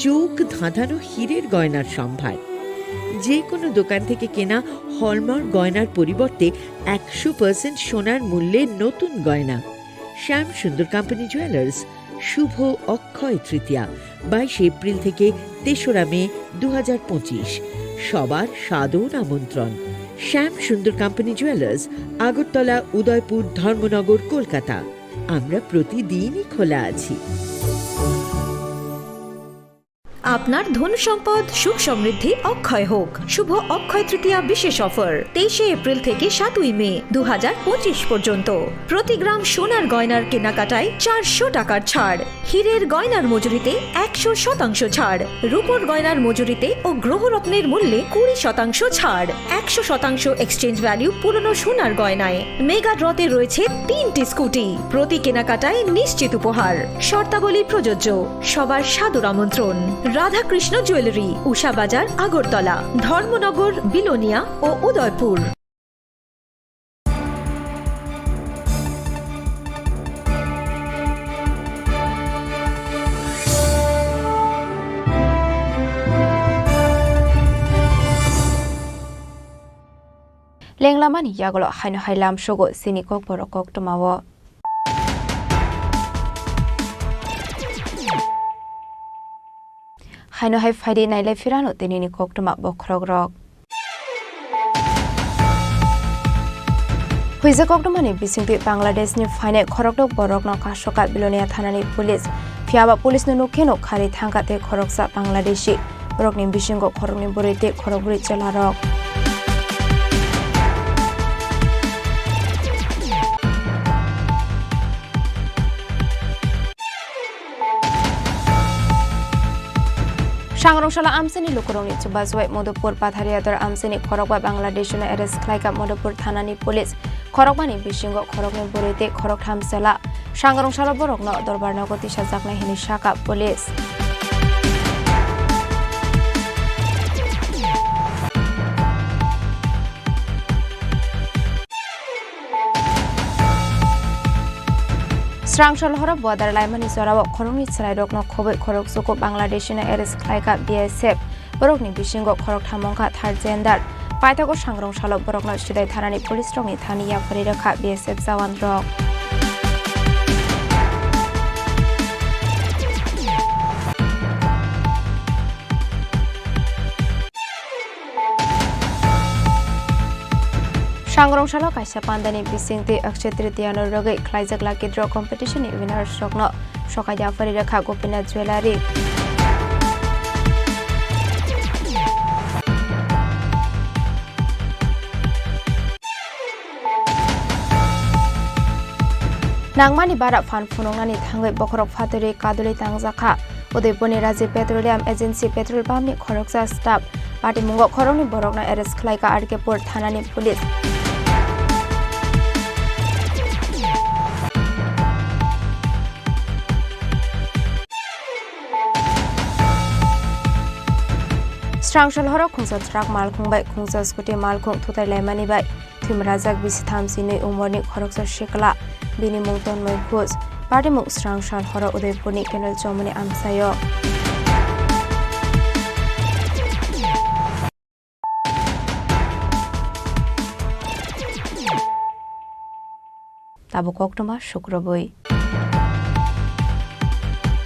চোখ ধাঁধানো হীরের গয়নার সম্ভার। যে কোনো দোকান থেকে কেনা হলমার্ক গয়নার পরিবর্তে একশো পার্সেন্ট সোনার মূল্যে নতুন গয়না। শ্যাম সুন্দর কোম্পানি জুয়েলার্স, শুভ অক্ষয় তৃতীয়া, বাইশে এপ্রিল থেকে তেসরা মে দু হাজার পঁচিশ। সবার সাদর আমন্ত্রণ। শ্যাম সুন্দর কোম্পানি জুয়েলার্স, আগরতলা, উদয়পুর, ধর্মনগর, কলকাতা। আমরা প্রতিদিনই খোলা আছি। আপনার ধন সম্পদ সুখ সমৃদ্ধি অক্ষয় হোক। শুভ অক্ষয় তৃতীয়া বিশেষ অফার, তেইশে এপ্রিল থেকে সাতই মে দু হাজার পঁচিশ পর্যন্ত। প্রতি গ্রাম সোনার গয়নার কেনাকাটায় চারশো টাকার ছাড়, হীরের গয়নার মজুরিতে একশো শতাংশ ছাড়, রূপোর গয়নার মজুরিতে ও গ্রহরত্নের মূল্যে কুড়ি শতাংশ ছাড়, একশো শতাংশ এক্সচেঞ্জ ভ্যালু পুরনো সোনার গয়নায়। মেগা ড্রতে রয়েছে তিনটি স্কুটি, প্রতি কেনাকাটায় নিশ্চিত উপহার। শর্তাবলী প্রযোজ্য। সবার সাদর আমন্ত্রণ। রাধাকৃষ্ণ জুয়েলারি, উষা বাজার, আগরতলা, ধর্মনগর, বিলোনিয়া ও Udaipur. Lenglamani yagulo haino hai lamsogo chini kokborok koktwmao. Haino hai phaidi nailai phirano tinini koktwma bokhorokrok. Huijak koktwmani bisingtwi Bangladeshni phainai khorokdok borokno kasoka Bilonia thanani police. Phiyaba police no nukhe no khari thangkha tei khoroksa Bangladeshi. Borokni bisingo khoroknwi bwrwi tei khorokbrwi chwlarok. Sangrong salo amchaini lukurokni chubachu bai Madhupur Pathariyador amchaini khorokba Bangladeshno arrest khlaikha Madhupur thanani police. Khorokbani bisingo khoroknwi bwrwi tei khoroktham chwla. Sangrong salo borokno dorbar nogo tisajaknai hwnwi sakha police. Srangsa lohoro border laimani jorao khoroknwi chwrairokno khobwi khorokchugo Bangladeshino arrest khlaikha B S F. Borokni bisingo khoroktham wngkha third gender. Paithago sangrong salo borokno Sidai thanani police rokni thani yapharwi rwkha B S F jawan rok. Sangrong salo kaisa pandani bisingtwi Akshaya Tritiya no rwgwi khlaijak lucky draw competition ni winners rokno sokai yapharwi rwkha Gopinath Jewellery. Nangmani bara phan phunuknani thangwi bokhorok phatwi kadulwi tangjakha. Udaipurni Rajiv Petroleum Agency petrol pump ni khoroksa staff. Patimungo khoroknwi borokno arrest khlaikha R K Pur thanani police. Srangsa lohoro khungsa truck malkhung bai khungsa scooty malkhung thutai laimani bai thwimrajak bisi thamchi nwi umorni khoroksa sikla, bini mung Tonmoi Ghosh, patimung Srangsa lohoro Udaipurni Kendal Chowmani amchaio. Tabuk koktwma sukrubwi.